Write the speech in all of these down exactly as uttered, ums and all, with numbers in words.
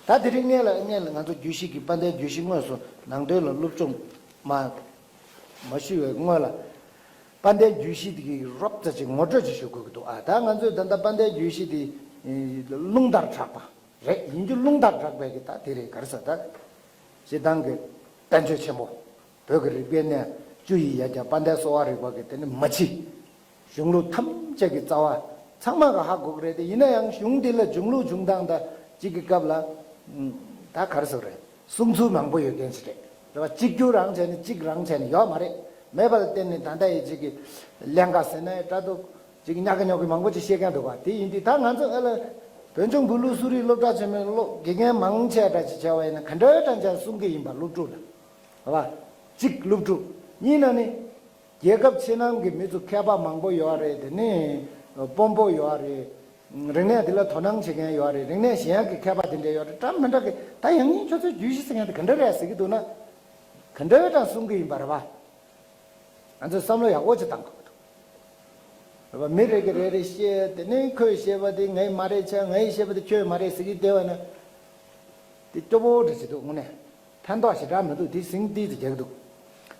ད་དེ་རིང་སྔོན་ལ་སྔོན་ལ་ང་ཚོ་རྒྱུད་བཞི་གི་དཔལ་ལྡན་རྒྱུད་བཞི་དངོས་སུ་ནང་དོན་ལ་སློབ་སྦྱོང་མ་མ་ཞུས་པའི་སྔོན་ལ། དཔལ་ལྡན་རྒྱུད་བཞི་དེ་གི་རོབ་ཙམ་ཅིག་ངོ་སྤྲོད་ཅིག་ཞུ་དགོས་ཀྱི་འདུག་ཨ། ད་ང་ཚོས་ད་ལྟ་དཔལ་ལྡན་རྒྱུད་བཞི་དེ་རླུང་ལྟར་གྲགས་པ་རེད། ཡིན་རྒྱུ་རླུང་ལྟར་གྲགས་པའི་གི་ད་དེ་རེད། ག་རེ་ཟེར་ད། སྤྱིར་བཏང་གི་བསྟན་བཅོས་ཆེན་པོ། བོད་ཀྱི་རིག་པའི་གནས་བཅུ་ཡི་ཡ་གྱལ་དཔལ་ལྡན་གསོ་བ་རིག་པ་གི་དེ་ནི་མ་ཕྱི། གཞུང་ལུགས་ཐམས་ཅད་ཀྱི་རྩ་བ་ཚང་མ་ག་ཧ་གོ་གི་རེད་དེ། ཡིན་ན་ཡང་གཞུང་འདི་ལ་འབྱུང་ལུགས་འབྱུང་སྟངས་དང་གཅིག་གི་སྐབས་ལ་ད་ག་རེ་ཟེར་རེད། གསུང་ཚུལ་མང་པོ་ཡོད་མཁན་ཞིག་རེད། རེད་བ། གཅིག་གྱུར་རང་བྱས་ནས་གཅིག་རང་བྱས་ནས་ཡོད་མ་རེད། མེད་པ་ལ་བརྟེན་ནས་ད་ལྟ་ཡི་གཅིག་གི་ཀླན་ཀ་ཟེར་ན་ཡང་འདྲ་འདུག་ཅིག་ཉག་ག་ཉོག་གི་མང་པོ་ཅིག་བཤད་མཁན་འདུག་བ། དེ་ཡིན་དུས་ད་ང་ཚོ་ཨ་ལ་བོད་ལྗོངས་བོད་ལུགས་གསོ་རིག་སློབ་གྲྭ་ཆེན་མོའི་སློབ་དགེ་རྒན་མང་ཆེ་འདྲ་ཅིག་བྱས་པ་ཡིན་ན་ག་འདྲའི་གྲངས་ཅན་གསུང་གི་ཡིན་པ་སློབ་ཕྲུག་ལ། རེད་བ། གཅིག་སློབ་ཕྲུག་གཉིས་ན་ནི། རྒྱལ་ཁབ་ཕྱི་ནང་གི་མི་ཚོ་མཁས་པ་མང་པོ་ཡོད་རེད། དེ་ནས་དཔོན་པོ་ཡོད་རེད། རིག་གནས་འདི་ལ་དོ་སྣང་བྱེད་མཁན་ཡོད་རེད། རིག་གནས་གཞན་ཡང་གི་མཁས་པ་དེ་འདྲ་ཡོད་རེད། འདྲ་མི་འདྲ་གི་ད་ཡང་སྙིང་ཁྱོད་ཚོའི་རྒྱུད་བཞི་ཟེར་མཁན་དེ་ག་འདྲ་རེད་ཟེར་གི་འདུག་ན། ག་འདྲ་རང་གསུང་གི་ཡིན་པ་རེད་བ། ང་ཚོས་བསམ་བློ་ཡག་པོ་ཅིག་བཏང་དགོས་ཀྱི་འདུག་རེད་བ། མི་རེ་གི་རེ་རེ་བཤད། དེ་ནས་ཁོས་བཤད་པ་དེ་ངའི་མ་རེད་ཆ། ངའི་བཤད་པ་དེ་ཁྱོད་མ་རེད་ཟེར་གི་བསྡད་པ་ན། དེ་སྐྱོ་པོ་འདྲ་ཞིག་འདུག་དངོས་གནས། ཕན་ཐོགས་ཞེ་དྲག་མི་འདུག་དེ་ཟིང་ཏིག་ཏིག་རྒྱག་གི་འདུག་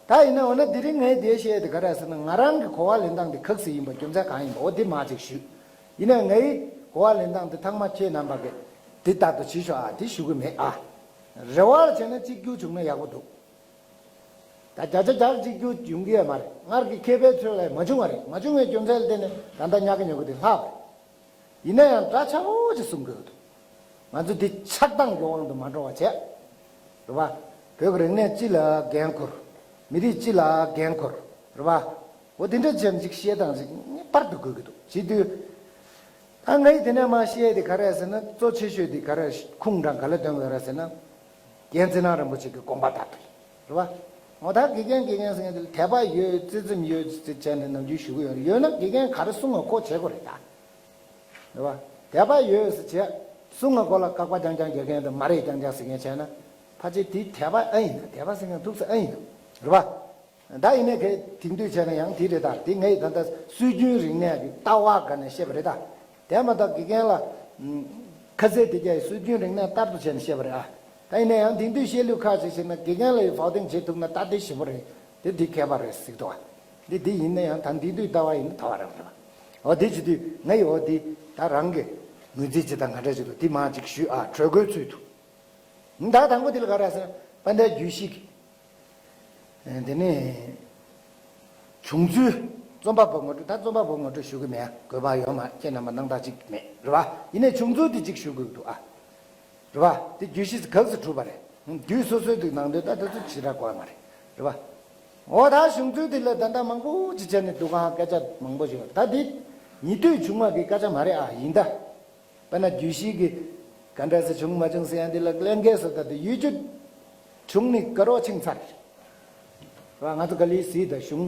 ད་ཡིན་ན་འོ་ན་དེ་རིང་ངས་དེ་བཤད་དེ་ག་རེ་ཟེར་ན། ང་རང་གི་གོ་བ་ལེན་སྟངས་དེ་ག་རེ་ཟེར་ཡིན་པ། རྒྱུ་མཚན་གང་ཡིན་པ་འོ་དེ་མར་ཅིག་ཞུས། ཡིན་ན་ངའི་གོ་བ་ལེན་སྟངས་དེ་ཚང་མ་ཁྱེད་རྣམ་པ་གིས་དེ་ལྟར་དུ་བྱེད་ཤོག་ཨ། དེ་ཞུ་གི་མེད་ཨ། རེ་བ་ལ་བྱས་ན་གཅིག་གྱུར་བྱུང་ན་ཡག་པོ་འདུག་ད་བརྒྱ་ཆ་བརྒྱ་གཅིག་གྱུར་ཡོང་གི་ཡོད་མ་རེད། སྔར་གྱི་མཁས་པའི་ཚོད་ལས་མ་བྱུང་བ་རེད། མ་བྱུང་བའི་རྒྱུ་མཚན་ལ་བརྟེན་ནས་ད་ལྟ་ཉག་ག་ཉོག་ག་དེ་ལྷག་པ་རེད། ཡིན་ན་ཡང་འདྲ་ཆགས་པོ་ཅིག་གསུང་དགོས་འདུག་ང་ཚོ་འདི་ཆགས་སྡང་གི་དབང་དུ་མ་འགྲོ་བ་བྱས། རེད་བ། བོད་ཀྱི་རིག་གནས་སྤྱི་ལ་འགན་འཁུར། མི་རིགས་སྤྱི་ལ་འགན་འཁུར། རེད་བ། འོ་དེ་འདྲ་བྱས་ཅིག་བཤད་སྟངས་ཅིག་ངེས་པར་དུ་དགོས་ཀྱི་འདུག་བྱེད་དུས། ད་ངས་དེ་ནས་མ་བཤད་དེ་ག་རེ་ཟེར་ན། གཙོ་ཆེ་ཤོས་དེ་ག་རེ་ཁུངས་དྲངས་ག་ལ་འདོན་དགོས་རེད་ཟེར་ན། རྒན་ཚེ་རིང་རིན་པོ་ཆེ་གི་དགོངས་པ་ལྟར་དུ། རེད་བ། འོ་ད་དགེ་རྒན་དགེ་རྒན་ཟེར་མཁན་དེ་ལ་དད་པ་ཡོད། བརྩེ་སེམས་ཡོད་ཟེར་བྱས་ནས་ནམ་རྒྱུན་ཞུ་གི་ཡོད་རེད། ཡོད་ན་དགེ་རྒན་ག་རེ་གསུང་བ་གོ་བྱེད་དགོས་རེད་ད། རེད་བ། དད་པ་ཡོད་ཟེར་བྱས། གསུང་བ་གོ་ལ་བཀག་པ་རྐྱང་རྐྱང་རྒྱག་མཁན་དང་མ་རེད་རྐྱང་རྐྱང་ཟེར་མཁན་བྱས་ན། ཕལ་ཆེར་དེའི་དད་པ་ཨེ་ཡིན་ན། དད་པ་ཟེར་མཁན་ཐུག་ས་ཨེ་ཡིན་ན། རེད་བ། ད་ཡིན་ནའི་གལ་དེང་དུས་བྱས་ན་ཡང་དེ་རེད་ད། དེ་ངས་ད་ལྟ་སྲོལ་རྒྱུན་རིག་གནས་ཀྱི་ལྟ་བ་སྒང་ནས་བཤད་པ་རེད་ད། དེ་མ་གཏོགས་དགེ་རྒན་ལ་ཁ་གསལ་དེ་རྒྱ་ཡི་སྲོལ་རྒྱུན་རིག་གནས་ལྟར་དུ་བྱས་ནས་བཤད་པ་རེད་ཨ། ད་ཡིན་ན་ཡང་དེང་དུས་བཤད་ལུགས་ཁག་ཅིག་བྱས་ན་དགེ་རྒན་ལ་ཡི་ཕོག་ཐེངས་བྱེད་ཐུབ་ན་ད་དེ་ཞིབ་པོ་རེད། དེ་འདི་མཁས་པ་རེད་ཟེར་གི་འདུག་ཨ། འདི་འདི་ཡིན་ན་ཡང་ད་དེང་དུས་ལྟ་བ་ཡིན་ན་ད་བ་རང་རེད་བ། འོ་དེ་བྱེད་དུས་ངས་ཡི་འོ་འདི་ད་རང་གི་ངོས་འཛིན་ཅིག་དང་ང་འདྲ་ཅིག་ཏུ་འདི་མ་ཅིག་ཞུས་ཨ། གྲོས་འགོའི་ཚུལ་དུ། ད་དང་པོ་འདི་ལ་ག་རེ་ཟེར་ན། དཔལ་ལྡན་རྒྱུད་བཞི་གི། དེ་ནས་བྱུང་ཚུལ། རྩོམ་པ་པོ་ངོ་སྤྲོད། ད་རྩོམ་པ་པོ་ངོ་སྤྲོད་ཞུ་གི་མེད། དགོས་པ་ཡོད་མ། ཁྱེད་རྣམ་པ་སྣང་དག་ཅིག་མེད་རེད་བ། ཡིན་ནའི་བྱུང་ཚུལ་དེ་ཅིག་ཞུ་དགོས་འདུག་ཨ། རེད་བ། དེ་རྒྱུད་བཞི་ག་ཟེར་གྲུབ་པ་རེད། རྒྱུད་སོ་སོའི་དུ་ནང་དོན་ད་དེ་ཚོ་ཞེ་དྲག་གོ་ཡ་མ་རེད། རེད་བ། འོ་ད་བྱུང་ཚུལ་དེ་ལ་ད་ལྟ་མང་པོ་ཅིག་བྱས་ནས་འདུག་ག་སྐད་ཆ་མང་པོ་ཞིག་ཡོད། ད་དེ་ཉེ་དུས་བྱུང་བ་གི་སྐད་ཆ་མ་རེད་ཨ། ཡིན་ད། དཔེར་ན་རྒྱུད་བཞི་གི་ག་འདྲ་ཟེར་བྱུང་མ་བྱུང་ཟེར་ཡ་འདི་ལ་ཀླན་ཀའི་བཟོ་ལྟ་དེ་ཡོད་རྒྱུ་བྱུང་ནས་དགའ་རོགས་ཕྱིན་ཚར། ར་ང་ཚོ་ག་ལེར་གཟིགས་དང་། གཞུང་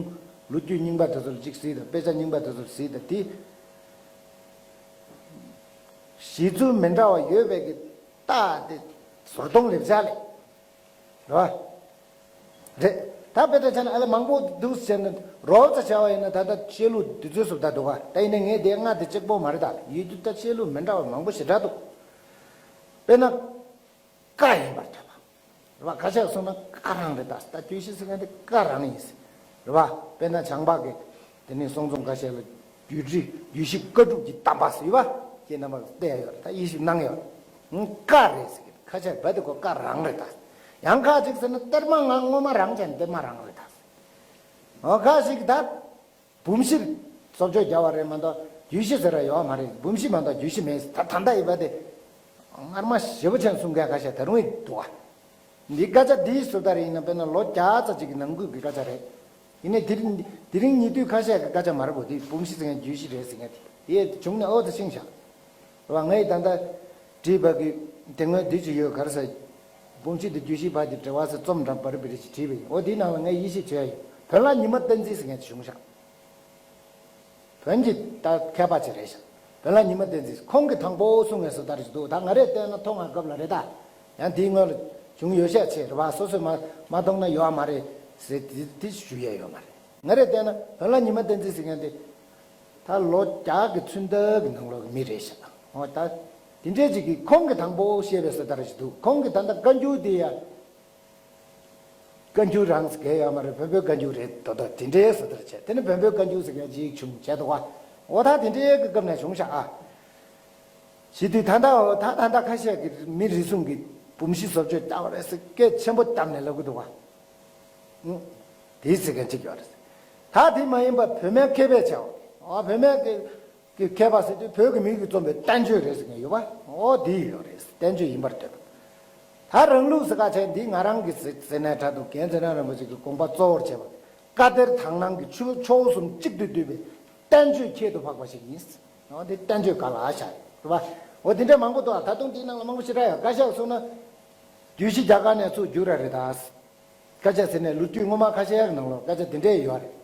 ལོ་རྒྱུས་རྙིང་པ་དེ་ཚོར་གཅིག་གཟིགས་དང་། དཔེ་ཆ་རྙིང་པ་དེ་ཚོར་གཟིགས་དང་། དེ་གཞི་ཚུལ་མི་འདྲ་བ་ཡོད་པའི་གི་རྟགས་དེ་བཟོ་སྟངས་ལེབ་ཆ་ལས། རེད་བ། རེད། ད་དཔེ་ལྟ་བྱས་ན་ཨ་ལེ་མང་པོ་འདུག་ཟེར་ནས་རོབ་ཙམ་བྱ་བ་ཡིན་ན་ད་ལྟ་བཤད་ལུགས་འདི་ཚོའི་བཟོ་ལྟ་འདུག་ག་ད་ཡིན་ན་ངས་དེ་ལྔ་དེ་གཅིག་པོ་མ་རེད་ད། ཡོད་རྒྱུ་ད་བཤད་ལུགས་མི་འདྲ་བ་མང་པོ་ཞེ་དྲག་འདུག་དཔེར་ན། བཀའ་ཡིན་པར་ཐལ་བ། རེད་བ། ཁ་ཤས་གསུངས་ན་བཀའ་རང་རེད་ད། ད་རྒྱུད་བཞི་ཟེར་མཁན་དེ་བཀའ་རང་ཡིན་ཟེར། རེད་བ། དཔེར་ན་བྱང་འཕགས་ཀྱི་དེ་ནས་གསུང་རྩོམ་ཁ་ཤས་ལ་རྒྱུད་བཞི་རྒྱུད་བཞི་བཀའ་སྒྲུབ་ཀྱི་གདམས་པ་ཟེར་བ། ཁྱེད་རྣམ་པ་བལྟས་ཡོད་རེད་ད། དབྱེ་ཞིབ་གནང་ཡོད་རེད། བཀའ་རེད་ཟེར་གི། ཁ་ཤས་བ་དེ་ཁོ་བཀའ་རང་རེད་ད། ཡང་ཁ་ཅིག་ཟེར་ན་གཏེར་མ་ང་སྔོན་མ་རང་བྱས་ནས་གཏེར་མ་རང་རེད་ད། འོ་ཁ་ཞིག་ད། བུམ་བཞིར་བཟོ་བཅོས་བརྒྱབ་པ་རེད་མ་གཏོགས་རྒྱུད་བཞི་ཟེར་ར་ཡོད་མ་རེད། བུམ་བཞི་མ་གཏོགས་རྒྱུད་བཞི་མེད། ད་ད་ལྟ་ཡིན་པ་དེ་སྔར་མ་ཞེ་པོ་ཅིག་གསུང་མཁན་ཁ་ཤས་ད་རུང་ཡིན་འདུག་བ། འདི་སྐད་ཆ་འདིའི་བཟོ་ལྟ་རེད། ཡིན་ན་དཔེར་ན་ལོ་བརྒྱ་ཙམ་ཅིག་གི་ནང་ཁུལ་གྱི་སྐད་ཆ་རེད། ཡིན་ནའི་དེ་རིང་དེ་རིང་ཉེ་དུས་ཁ་ཤས་ཀྱི་སྐད་ཆ་མ་རེད་གོ། དེ་བུམ་བཞི་ཟེར་མཁན་རྒྱུད་བཞི་རེད་ཟེར་མཁན་དེ་དེ་བྱུང་ནས་ཨོ་ཙི་ཤིང་བཞག་རེད་བ། ངས་ད་ལྟ་བྲིས་པ་གི་དེ་སྔོན་འདི་ཅི་ཡོད་ག་རེ་ཟེར། བུམ་བཞི་དང་རྒྱུད་བཞིའི་བར་གྱི་འབྲེལ་བ་ཟེར་རྩོམ་འདྲ་པར་བི་རི་ཅིག་བྲིས་པ་ཡིན། འོ་དེའི་ནང་ལ་ངས་དབྱེ་ཞིབ་བྱས་ཡོད། བོན་ལྷ་ཉི་མ་བསྟན་འཛིན་ཟེར་མཁན་ཅིག་བྱུང་ཤག་བོན་གྱི་ད་མཁས་པ་ཅིག་རེད་ཤག་བོན་ལྷ་ཉི་མ་བསྟན་འཛིན། ཁོང་གིས་དང་པོ་གསུང་བའི་བཟོ་ལྟ་རེ་ཞིག་འདུག་ད་ང་རས་བལྟས་ན་མཐོང་བ་སྐབས་ལ་རེད་ད། ཡང་དེའི་སྔོན་ལ་བྱུང་ཡོད་ཤས་ཆེ་རེད་བ། སོ་སོས་མ་མ་མཐོང་ན་ཡོད་མ་རེད་ཟེར་དེ་དེ་ཞུ་ཡས་ཡོད་མ་རེད། ང་རས་བལྟས་ན་བོན་ལྷ་ཉི་མ་བསྟན་འཛིན་ཟེར་མཁན་དེ་ད་ལོ་བརྒྱ་གི་ཚུན་ད་གི་ནང་ལོགས་ཀྱི་མི་རེད་ཤག་འོ་ད། དེ་འདྲའི་ཅིག་གིས་ཁོང་གིས་དང་པོ་བཤད་པའི་བཟོ་ལྟར་ཞིག་འདུག་ཁོང་གིས་ད་ལྟ་བཀའ་འགྱུར་དེ་ཡ། བཀའ་འགྱུར་རང་ཟེར་མཁན་ཡོད་མ་རེད། བོན་པོའི་བཀའ་འགྱུར་རེད་དོ་དོ་དེ་འདྲའི་བཟོ་ལྟར་བྱས། དེ་ནི་བོན་པོའི་བཀའ་འགྱུར་ཟེར་མཁན་ཅིག་བྱུང་བྱས་འདུག་བ། འོ་ད་དེ་འདྲའི་གི་སྐབས་ནས་བྱུང་ཤག་ཨ། བྱེད་དུས་ད་ལྟ་འོ་ད་ད་ལྟ་ཁ་ཤས་ཀྱིས་མི་རེ་ཟུང་གིས་བུམ་བཞི་བཟོ་བཅོས་བཏང་བ་རེད་ཟེར་སྐད་ཆེན་པོ་བཏབ་ནས་ལབ་གི་འདུག་བ། ཨང་། དེ་ཟེར་མཁན་ཅིག་ཡོད་རེད། ད་དེ་མ་ཡིན་པ་བོད་སྨན་མཁས་པས་བྱས་པ། ཨ་བོད་སྨན་གྱི་གི་མཁས་པ་ཟེར་དུས་བོད་ཀྱི་མི་གིས་རྩོམ་པའི་བསྟན་བཅོས་རེད་ཟེར་མཁན་ཡོད་པ། འོ་དེ་ཡོད་རེད། བསྟན་བཅོས་ཡིན་པར་འདོད་པ། ད་རང་ལུགས་ཟེར་ཁ་ཆེ་འདི་ང་རང་གི་ཟེར་ཟེར་ནའི་འདྲ་འདུག་རྒན་ཚེ་རིང་རིན་པོ་ཆེ་གི་དགོངས་པ་གཙོ་བོར་བྱས་པ། བཀའ་གཏེར་དག་སྣང་གི་ཆུ་ཕྱོགས་གསུམ་གཅིག་ཏུ་བསྡུས་པའི་བསྟན་བཅོས་ཁྱད་དུ་འཕགས་པ་ཞིག་ཡིན། འོ་འདི་བསྟན་བཅོས་ག་ལ་བཞག་རེད་པ། འོ་འདི་འདྲ་མང་པོ་འདུག་ད་དུང་འདིའི་ནང་ལ་མང་པོ་ཞེ་དྲག་ཡོད། བཀའ་ཤག་གསུངས་ན། རྒྱུད་བཞི་རྒྱ་གར་ནས་ཚུར་བསྒྱུར་ར་རེད་ད། སྐད་ཆ་ཟེར་ནས་ལོ་རྒྱུས་སྔོན་མ་ཁ་ཤས་ཀྱི་ནང་ལོགས་སྐད་ཆ་དེ་འདྲས་ཡོད་རེད།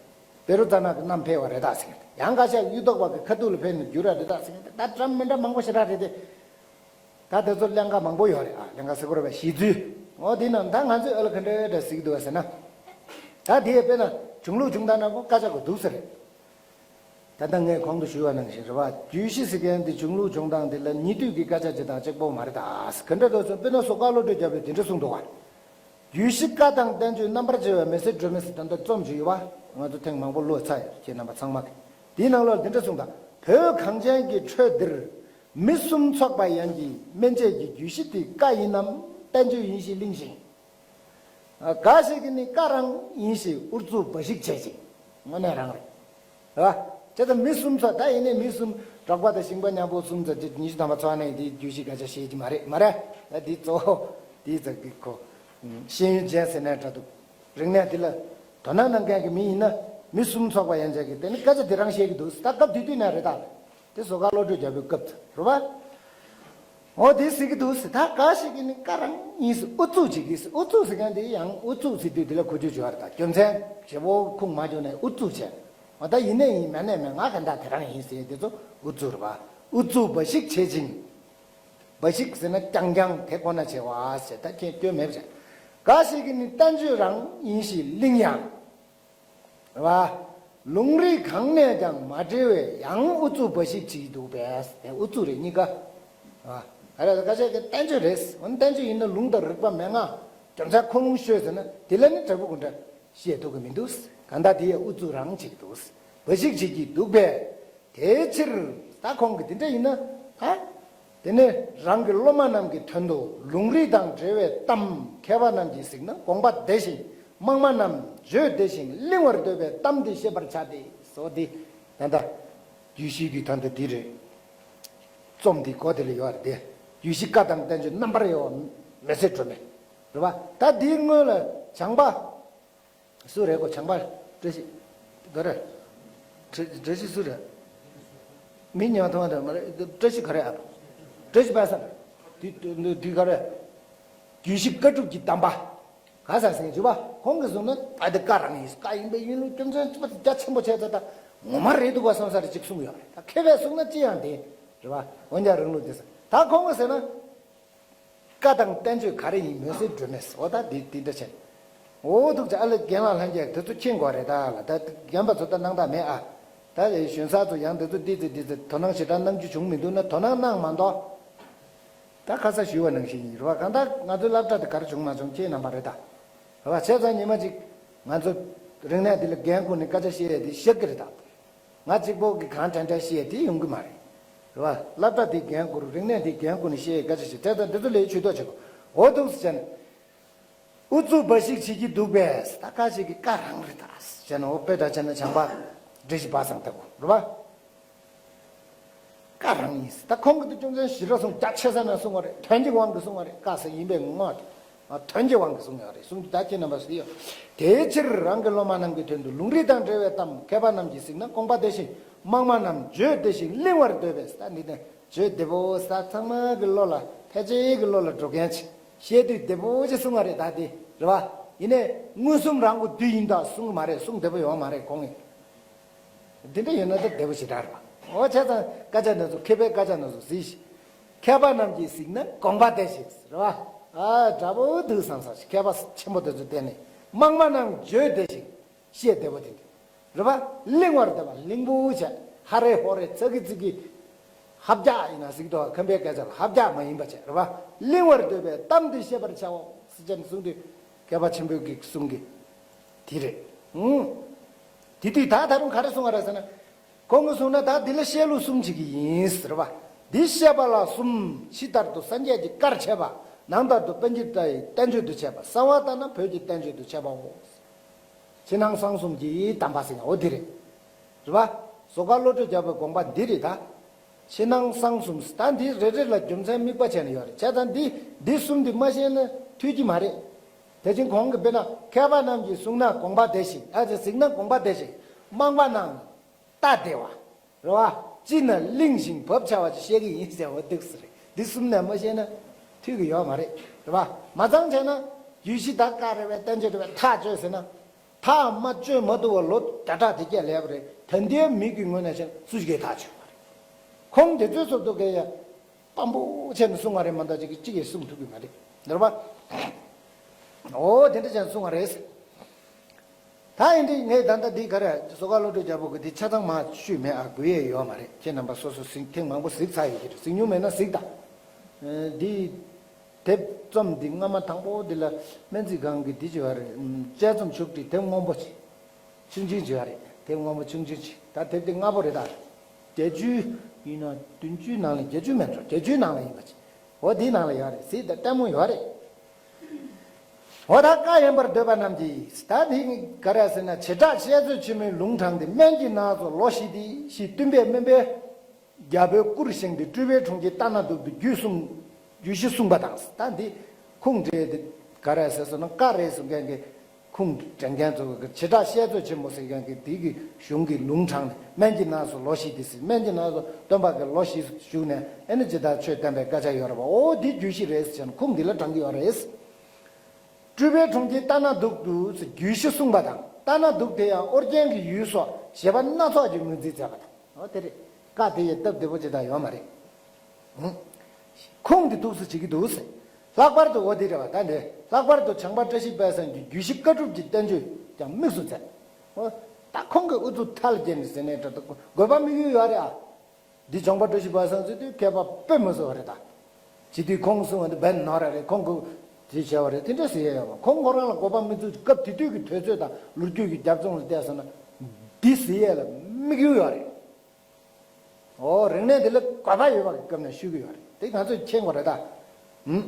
བཻ་རོ་ཙ་ན་གིས་བསྣམས་ཕེབས་པ་རེད་ད་ཟེར་མཁན་དེ། ཡང་ཁ་ཤས་གཡུ་ཐོག་པ་གི་ཁ་ཐུག་ལ་ཕེབས་ནས་བསྒྱུར་ར་རེད་ད་ཟེར་མཁན་དེ། ད་འདྲ་མི་འདྲ་མང་པོ་ཞེ་དྲག་རེད་དེ། ད་དེ་ཚོ་ཀླན་ཀ་མང་པོ་ཡོད་རེད་ཨ། ཀླན་ཀ་ཟེར་དགོས་རེད་པ། གཞི་རྩོལ། འོ་དེ་ནང་ད་ང་ཚོས་ཨ་ལ་ག་འདྲ་འདྲ་གཟིགས་འདུག་ཟེར་ན། ད་དེ་དཔེར་ན་གཞུང་ལུགས་བྱུང་སྟངས་ནང་ཁོ་བཀའ་ཆག་གི་འདུག་ཟེར་རེད། ད་ལྟ་ངས་གོང་དུ་ཞུས་པ་ནང་བཞིན་རེད་བ། རྒྱུད་བཞི་ཟེར་མཁན་འདི་གཞུང་ལུགས་བྱུང་སྟངས་འདི་ལ་ཉེ་དུས་ཀྱི་སྐད་ཆ་ཅིག་དང་གཅིག་པོ་མ་རེད་ད། ག་འདྲ་འདུག་ཟེར་དཔེར་ན་ཟུར་བཀའ་བློ་གྲོས་རྒྱལ་པོས་འདི་འདྲ་གསུངས་འདུག་བ། རྒྱུད་བཞི་བཀའ་དང་བསྟན་བཅོས་རྣམ་པར་ཕྱེ་བའི་མི་ཚེ་སྒྲོན་མེ་ཟེར་ད་ལྟ་རྩོམ་ཞིག་ཡོད་བ། ང་ཚོ་ཐེངས་མང་པོ་བློ་ཚ་ཡོད་ཁྱེད་རྣམ་པ་ཚང་མ་གི། འདིའི་ནང་ལོགས་འདི་འདྲ་གསུངས་དང་། བོད་གངས་ཅན་གྱི་ཁྲོད་འདིར་མི་གསུམ་ཚོགས་པ་ཡན་གྱིས་སྨིན་བྱེད་ཀྱི་རྒྱུད་བཞི་དེ་བཀའ་ཡིན་ནམ་བསྟན་བཅོས་ཡིན་ཞེས་གླེང་ཞིང་། འགའ་ཞིག་གིས་ནི་བཀའ་རང་ཡིན་ཞེས་ཨུ་ཚུགས་འབའ་ཞིག་བྱེད་ཅིང་། དངོས་གནས་རང་རེད། རེད་བ། དེ་ལྟར་མི་གསུམ་ཚོགས་ད་ཡིན་ནའི་མི་གསུམ་འབྲོག་པ་དང་ཞིང་པ་མཉམ་པོ་གསུམ་ཚོགས་ཀྱི་ཉི་ཤུ་ཐམ་པ་ཚོགས་ནས་དེའི་རྒྱུད་བཞི་སྐད་ཆ་བཤད་ཀྱི་མ་རེད་མ་རེད། ད་དེའི་གཙོ་བོ་དེའི་ཚོགས་ཀྱི་ཁོ། ཤེས་ཡོན་ཅན་ཟེར་ནའི་འདྲ་འདུག་རིག་གནས་འདི་ལ་དོ་སྣང་གནང་མཁན་གྱི་མི་ཡིན་ན་མི་གསུམ་ཚོགས་པ་ཡན་ཆད་ཀྱིས་དེ་ནི་སྐད་ཆ་འདི་རང་བཤད་ཀྱི་འདུག་ད་སྐབས་དེ་དུས་ནས་རེད་ད། དེ་ཟུར་བཀའ་བློ་གྲོས་རྒྱལ་པོའི་སྐབས་དུ་རེད་བ། འོ་དེ་ཟེར་གྱི་འདུག་ཟེར། ད་འགའ་ཞིག་གིས་ནི་བཀའ་རང་ཡིན་ཟེར་ཨུ་ཚུགས་བྱེད་ཀྱི་ཟེར། ཨུ་ཚུགས་ཟེར་མཁན་དེ་ཡང་ཨུ་ཚུགས་ཟེར་དུས་དེ་ལ་གོ་རྒྱུ་བྱུང་བ་རེད་ད། རྒྱུ་མཚན་ཞེ་པོ་ཁུངས་མ་འཁྱོལ་ནས་ཨུ་ཚུགས་བྱས། འོ་ད་ཡིན་ནའི་ཡིན་མེད་ནའི་མེད་ང་ག་འདྲ་དེ་རང་ཡིན་ཟེར་དེ་ཚོ་ཨུ་ཚུགས་རེད་བ། ཨུ་ཚུགས་འབའ་ཞིག་བྱེད་ཅིང་། འབའ་ཞིག་ཟེར་ན་རྐྱང་རྐྱང་དེ་ཁོ་ན་བྱེད་བ་ཟེར། ད་ཁྱེད་སྐྱོན་མེད་པ་བྱས། འགའ་ཞིག་གིས་ནི་བསྟན་བཅོས་རང་ཡིན་ཞེས་གླེང་ཡང་། རེད་བ། ལུང་རིགས་གང་ནས་ཀྱང་མ་འབྲེལ་བའི་ཡང་ཨུ་ཚུགས་འབའ་ཞིག་བྱེད་ཀྱི་འདུག་པས། དེ་ཨུ་ཚུགས་རེད་གཉིས་ཀ། རེད་བ། ག་རེ་ཟེར་ཁ་ཤས་ཀྱིས་བསྟན་བཅོས་རེད། འོ་ན་བསྟན་བཅོས་ཡིན་ན་ལུང་དང་རིགས་པ་མན་ངག་རྒྱུ་མཚན་ཁུངས་ལུང་ཤོད་ཟེར་ན་དེ་ལ་ནི་དྲག་པོ་གུ་འདྲ་བཤད་ཐུབ་ཀྱི་མི་འདུག་གང་ལྟར་དེ་ཡང་ཨུ་ཚུགས་རང་བྱེད་ཀྱི་འདུག་འབའ་ཞིག་བྱེད་ཀྱི་འདུག་པས། དེའི་ཕྱིར་ད་ཁོང་གིས་དེ་འདྲ་ཡིན་ན་ད། དེ་ནས་རང་གི་སློབ་མ་རྣམས་ཀྱི་དོན་དུ་ལུང་རིགས་དང་འབྲེལ་བའི་གཏམ་མཁས་པ་རྣམས་ཀྱིས་གཟིགས་ན་དགོངས་པ་བདེ་ཞིང་། དམངས་མ་རྣམས་བརྗོད་བདེ་ཞིང་གླེང་བར་འདོད་པའི་གཏམ་འདི་བཤད་པར་བྱ་སྟེ། སོ་འདི་ད་ལྟ་རྒྱུད་བཞི་གི་དོན་དུ་འདི་རེད། རྩོམ་འདི་མགོ་དེ་ལ་ཡོད་རེད་དེ། རྒྱུད་བཞི་བཀའ་དང་བསྟན་བཅོས་རྣམ་པར་དབྱེ་བ་མི་ཚེ་སྒྲོན་མེ། རེད་བ། ད་འདིའི་སྔོན་ལ་བྱང་པ། སུ་རེད་གོ་བྱང་པ། བཀྲ་ཤིས། ག་རེ། བཀྲ་བཀྲ་ཤིས་སུ་རེད། མི་ཉག་ཐོང་རེད་མ་རེད། བཀྲ་ཤིས་ག་རེ་ཨ། བཀྲ་ཤིས་དཔལ་བཟང་། དུས་དུས་དུས་ག་རེ། རྒྱུད་བཞི་བཀའ་སྒྲུབ་ཀྱི་གདམས་པ། ག་ས་ཟེར་གྱི་བ་ཁོང་གིས་གསུངས་ན་ད་དེ་བཀའ་རང་ཡིན། བཀའ་ཡིན་པའི་ཡིན་ལུགས་རྒྱུ་མཚན་རྒྱ་ཆེན་པོ་བྱས་ཚེ་ད་ངོ་མ་རེད་འདུག་བ་བསམ་ས་རེ་ཅིག་གསུངས་ཡོད་རེད། ད་མཁས་པས་གསུངས་ན་ཅི་ཡང་དེ་རེད་བ། འོན་ཀྱང་རང་ལུགས་དེ་ས་ད་ཁོང་གིས་ཟེར་ན། བཀའ་དང་བསྟན་བཅོས་ག་རེ་ཡིན་མོས་སེ་སྒྲོན་མེ་ཟེར། འོ་ད་འདི་འདི་འདྲ་བྱས། འོ་ཐུགས་རྗེ་ཨ་ལེ་རྒན་ལགས་ལྷན་རྒྱས་དེ་ཚོ་མཁྱེན་དགོས་རེད་ད་ལ། ད་རྒན་པ་ཚོ་ད་སྣང་དག་མེད་ཨ། ད་གཞོན་གསར་ཚོ་ཡང་དེ་ཚོ་འདི་ཚོ་འདི་ཚོ་དོ་སྣང་ཞེ་དྲག་གནང་རྒྱུ་བྱུང་མི་འདུག་ན་དོ་སྣང་གནང་མ་མདོག་ད་ཁ་ས་ཞུས་པ་ནང་བཞིན་ཡིན་རེད་བ། གང་ལྟར་ང་ཚོའི་སློབ་གྲྭ་དེ་ག་རེ་བྱུང་མ་བྱུང་ཁྱེད་རྣམ་པ་རེད་ད། རེད་བ། བྱས་ཙང་ཉི་མ་གཅིག་ང་ཚོ་རིག་གནས་འདི་ལ་འགན་ཁུར་ནས་སྐད་ཆ་བཤད་ཡས་དེ་ཤེས་ཀྱི་རེད་ད། ང་གཅིག་པོ་གིས་གང་དྲན་དྲན་བཤད་དེ་ཡོང་གི་མ་རེད། རེད་བ། སློབ་གྲྭ་འདི་འགན་ཁུར། རིག་གནས་འདི་འགན་ཁུར་ནས་བཤད་སྐད་ཆ་ཞིག་དེ་དང་འདི་ཚོ་ལས་ཇུས་གཏོགས་བྱེད་དགོས། འོ་འདུག་སེ་བྱས་ནས། ཨུ་ཚུགས་འབའ་ཞིག་བྱེད་ཀྱི་འདུག་པས། ད་ཁ་ཞིག་གིས་བཀའ་རང་རེད་ད་བྱས་ནས། འོ་དཔེ་འདྲ་བྱས་ན་བྱང་པ་བཀྲ་ཤིས་དཔལ་བཟང་ལྟ་བུ་རེད་བ། བཀའ་རང་ཡིན། ད་ཁོང་གིས་དེ་ཅུང་ཟད་ཞིབ་ར་གསུངས། རྒྱ་ཆེ་ས་ནས་གསུང་བ་རེད། དོན་གྱི་དབང་གིས་གསུང་བ་རེད། བཀའ་ཟེར་ཡིན་པའི་ངོ་དེ། ཨ། དོན་གྱི་དབང་གིས་གསུང་ཡོད་རེད། གསུང་རྒྱུ་ད་ཁྱེད་རྣམ་པ་སུ་ཡོད། དེའི་ཕྱིར་རང་གི་སློབ་མ་རྣམས་ཀྱི་དོན་དུ་ལུང་རིགས་དང་འབྲེལ་བའི་གཏམ་མཁས་པ་རྣམས་ཀྱིས་གཟིགས་ན་དགོངས་པ་བདེ་ཞིང་། དམངས་མ་རྣམས་བརྗོད་བདེ་ཞིང་གླེང་བར་འདོད་པས། ད་འདི་ནས་བརྗོད་བདེ་པོ་ས་ཚང་མ་གི་བློ་ལ་ཕལ་ཆེར་གི་བློ་ལ་འགྲོ་མཁན་ཅིག་བཤད་དུས་བདེ་པོ་ཅིག་གསུང་བ་རེད་ད་དེ་རེད་བ། ཡིན་ནའི་མངོན་སུམ་རང་གི་དུས་ཡིན་ད་གསུང་གི་མ་རེད། གསུང་བདེ་པོ་ཡོང་མ་རེད་ཁོང་གིས། འདི་འདྲ་ཡོད་ན་ད་བདེ་པོ་ཞེ་དྲག་རེད་པ། འོ་བྱས་ཙང་སྐད་ཆ་འདི་ཚོ་མཁས་པའི་སྐད་ཆ་འདི་ཚོ་གཟིགས་ཤིག་མཁས་པ་རྣམས་ཀྱིས་གཟིགས་ན་དགོངས་པ་བདེ་ཞིང་རེད་པ། ཨ་དྲག་པོ་འདུག་བསམ་ས་ཞིག་མཁས་པ་ཆེན་པོ་འདི་ཚོ་བསྟེན་ནས་དམངས་མ་རྣམས་བརྗོད་བདེ་ཞིང་བཤད་བདེ་པོ་དེ་འདུག་རེད་པ། གླེང་བར་བདེ་བ་གླེང་པོ་བྱས་ཧ་རེ་ཧོ་རེ་ཚ་གི་ཚིག་གི་ཧབ་རྒྱག་ཡིན་ན་ཟིག་ཏོ་ཁམས་པའི་སྐད་ཆ་ལ་ཧབ་རྒྱག་མ་ཡིན་པ་བྱས་རེད་པ། གླེང་བར་འདོད་པའི་གཏམ་འདི་བཤད་པར་བྱའོ་ཟེར་ཅན་གསུང་དུས་མཁས་པ་ཆེན་པོའི་གི་གསུང་གི་དེ་རེད། ཨུང་། དེ་དུས་ད་ད་རུང་ག་རེ་གསུང་བ་རེད་ཟེར་ན། ཁོང་གིས་གསུངས་ན་ད་འདི་ལ་བཤད་ལུགས་གསུམ་བྱེད་ཀྱི་ཡིན་ཟེར་བ། འདི་བཤད་པ་ལ་གསུམ། ཕྱི་ལྟར་དུ་སངས་རྒྱས་ཀྱི་བཀར་བྱས་པ། ནང་ལྟར་དུ་པཎ་ཆེན་བཀྲ་ཡི་བསྟན་བཅོས་སུ་བྱས་པ། གསང་བ་ལྟར་ན་བོད་ཀྱི་བསྟན་བཅོས་སུ་བྱས་པའོ། ཕྱི་ནང་གསང་གསུམ་གྱི་དམ་པ་ཟེར་ཡང་འོ་འདི་རེད། རེད་པ། ཟུར་མཁར་བློ་གྲོས་རྒྱལ་པོའི་དགོངས་པ་འདི་རེད་ད། ཕྱི་ནང་གསང་གསུམ་ཟེར་ད་འདི་རེ་རེ་ལ་རྒྱུ་མཚན་དམིགས་པ་བྱས་ནས་ཡོད་རེད། བྱས་ཙང་འདི་འདི་གསུམ་འདི་མ་ཤེས་ན་འཐུས་ཀྱི་མ་རེད། དེ་བཞིན་གོང་གི་དཔེར་ན་མཁས་པ་རྣམས་ཀྱིས་གསུངས་ན་དགོངས་པ་བདེ་ཞིང་ཨ་ཙི་གཟིགས་ན་དགོངས་པ་བདེ་ཞིང་། རྨོངས་པ་རྣམས་ལྟ་བདེ་བ། རེད་བ། ཅི་ན་གླེང་ཞིང་བབ་ཆ་བ་ཅིག་བཤད་ཀྱི་ཡིན་ཟེར་བ་འདུག་ཟེར། འདི་གསུམ་ནས་མ་ཤེས་ན་འཐུས་ཀྱི་ཡོད་མ་རེད། རེད་བ། མ་ཚང་བྱས་ན་རྒྱུད་བཞི་དང་བཀའ་རེད་བས་བསྟན་བཅོས་རེད་བས་ཐག་གཅོད་ཟེར་ན། ཐག་མ་གཅོད་མ་ཐུབ་པ་ལོ་བརྒྱ་ཕྲག་དེ་སྐད་ལས་པ་རེད། ད་ལྟའི་མི་གི་ངོས་ནས་བཤད་ན་སུ་ཞིག་གིས་ཐག་གཅོད་པ་རེད། ཁོང་དེ་ཚོའི་ཚོགས་འདུ་གས་ཡ། དཔང་པོ་བྱས་ནས་གསུང་བ་རེད་མ་གཏོགས་ཅིག་གིས་གཅིག་གིས་གསུང་ཐུབ་ཀྱི་མ་རེད། འདིར་བ། འོ་དེ་འདྲ་བྱས་ནས་གསུང་བ་རེད། ད་ཡིན་དུས་ངས་ད་ལྟ་འདི་ག་རེ་ཟུར་མཁར་བློ་གྲོས་རྒྱལ་པོ་གི་འདི་ཆ་ཚང་མ་ཞུས་མེད་ཨ། དགོས་ཡས་ཡོད་མ་རེད། ཁྱེད་རྣམ་པ་སོ་སོ་གཟིགས་ཐེངས་མང་པོ་གཟིགས་ཚར་ཡོད་ཀྱི་རེད། གཟིགས་མྱོང་མེད་ན་གཟིགས་དང་། འདི། དེབ་རྩོམ་འདི་སྔ་མ་དང་པོ་འདི་ལ་སྨན་རྩིས་ཁང་གི་འདི་བྱས་པ་རེད། དཔྱད་རྩོམ་ཕྱོགས་སྒྲིག་དེབ་སྔོན་པོ་ཅིག་ཆུང་ཆུང་བྱས་པ་རེད། དེབ་སྔོན་པོ་ཆུང་ཆུང་ཅིག་ད་དེབ་འདི་སྔ་པོ་རེད་ད། བརྒྱད་ཅུ་ཡིན་ན་བདུན་ཅུའི་ནང་ལ་བརྒྱད་ཅུ་མིན་འགྲོ་བརྒྱད་ཅུའི་ནང་ལ་ཡིན་པ་ཅིག་འོ་འདིའི་ནང་ལ་ཡོད་རེད། གཟིགས་དང་ལྟད་མོ་ཡོད་རེད། འོ་ད་བཀའ་ཡིན་པར་འདོད་པ་རྣམས་ཀྱིས་ད་འདི་ག་རེ་ཟེར་ན་བྱེ་བྲག་བཤད་མཛོད་ཆེན་མོའི་ལུང་དྲངས་ཏེ་སྨན་གྱི་ནགས་སུ་ལོ་བཞི་སྟེ་ཞེས་སྟོན་པས་སྨན་པའི་རྒྱལ་པོའི་སྐུར་བཞེངས་ཏེ་སྤྲུལ་པའི་གྲོང་ཁྱེར་ལྟ་ན་སྡུག་ཏུ་རྒྱུད་གསུངས། རྒྱུད་བཞི་གསུངས་པ་དང་། ད་འདི་ཁུངས་འདྲེས་ཏེ་ག་རེ་ཟེར་སོང་ན་བཀའ་རེད་གསུང་མཁན་གྱི་ཁུངས་དྲན་མཁན་ཚོ་གི་བྱེ་བྲག་བཤད་མཛོད་ཆེན་མོ་ཟེར་མཁན་གྱི་དེ་གི་གཞུང་གི་ལུང་དྲངས་ནས་སྨན་གྱི་ནགས་སུ་ལོ་བཞི་སྟེ་ཟེར། སྨན་གྱི་ནགས་སུ་སྟོན་པ་གི་ལོ་བཞི་བཞུགས་ནས་ཨེ་ནི་ཇི་ལྟར་ཆོས་བསྟན་པའི་སྐད་ཆ་ཡོད་རེད་པ། འོ་འདི་རྒྱུད་བཞི་རེད་ཟེར་ནས་ཁུངས་འདི་ལ་དྲངས་ཀྱི་ཡོད་རེད། སྤྲུལ་པའི་གྲོང་ཁྱེར་ལྟ་ན་སྡུག་ཏུ་ཟེར་རྒྱུད་བཞི་གསུངས་པ་དང་། ལྟ་ན་སྡུག་དེ་ཡང་ཨོ་རྒྱན་གྱི་ཡུལ་སོགས་བཞེད་པ་སྣ་ཚོགས་ཀྱི་ངོས་འཛིན་མཛད་པ་དང་། འོ་དེ་རེད། བཀའ་དེ་ཡི་སྟབས་བདེ་པོ་ཅི་དང་ཡོད་མ་རེད། ཁུངས་འདི་འདུག་སེ་བྱེད་ཀྱི་འདུག་ཟེར། ལྷག་པར་དུ་འོ་འདི་རེད་བ། ད་འདི་ལྷག་པར་དུ་བྱམས་པ་བཀྲ་ཤིས་དཔལ་བཟང་གི་རྒྱུད་བཞི་བཀའ་སྒྲུབ་ཀྱི་བསྟན་བཅོས་ཀྱང་དམིགས་སུ་མཛད། འོ། ད་ཁོང་གིས་ཨུ་ཚུགས་ཐལ་རྒྱས་ནས་ཟེར་ནས་འགྲོ་འདུག་དགོས་པ་དམིགས་ཡུལ་ཡོད་རེད་ཨ། འདི་བྱམས་པ་བཀྲ་ཤིས་དཔལ་བཟང་ཟེར་དུས་མཁས་པ་དཔེ་མི་སྲིད་པ་རེད་ད། བྱེད་དུས་ཁོང་གསུང་བ་འདི་བན་ནོར་ར་རེད། ཁོང་གིས་དེ་བྱས་པ་རེད། དེ་འདྲ་ཟེར་ཡ་ཡོད་པ། ཁོང་ཁོ་རང་ལ་དགོས་པ་དམིགས་ཚུལ་སྐབས་དེ་དུས་ཀྱི་དུས་ཚོད་དང་ལོ་རྒྱུས་ཀྱི་རྒྱབ་ལྗོངས་ལ་བལྟས་སོང་ན། འདི་ཟེར་ཡས་ལ་དམིགས་ཡུལ་ཡོད་རེད། ཨོ་རིག་གནས་འདི་ལ་དགོས་པ་ཡོད་པ་གི་སྐབས་ནས་ཞུ་གི་ཡོད་རེད། དེ་ང་ཚོས་མཁྱེན་དགོས་རེད་ད། ཨུམ།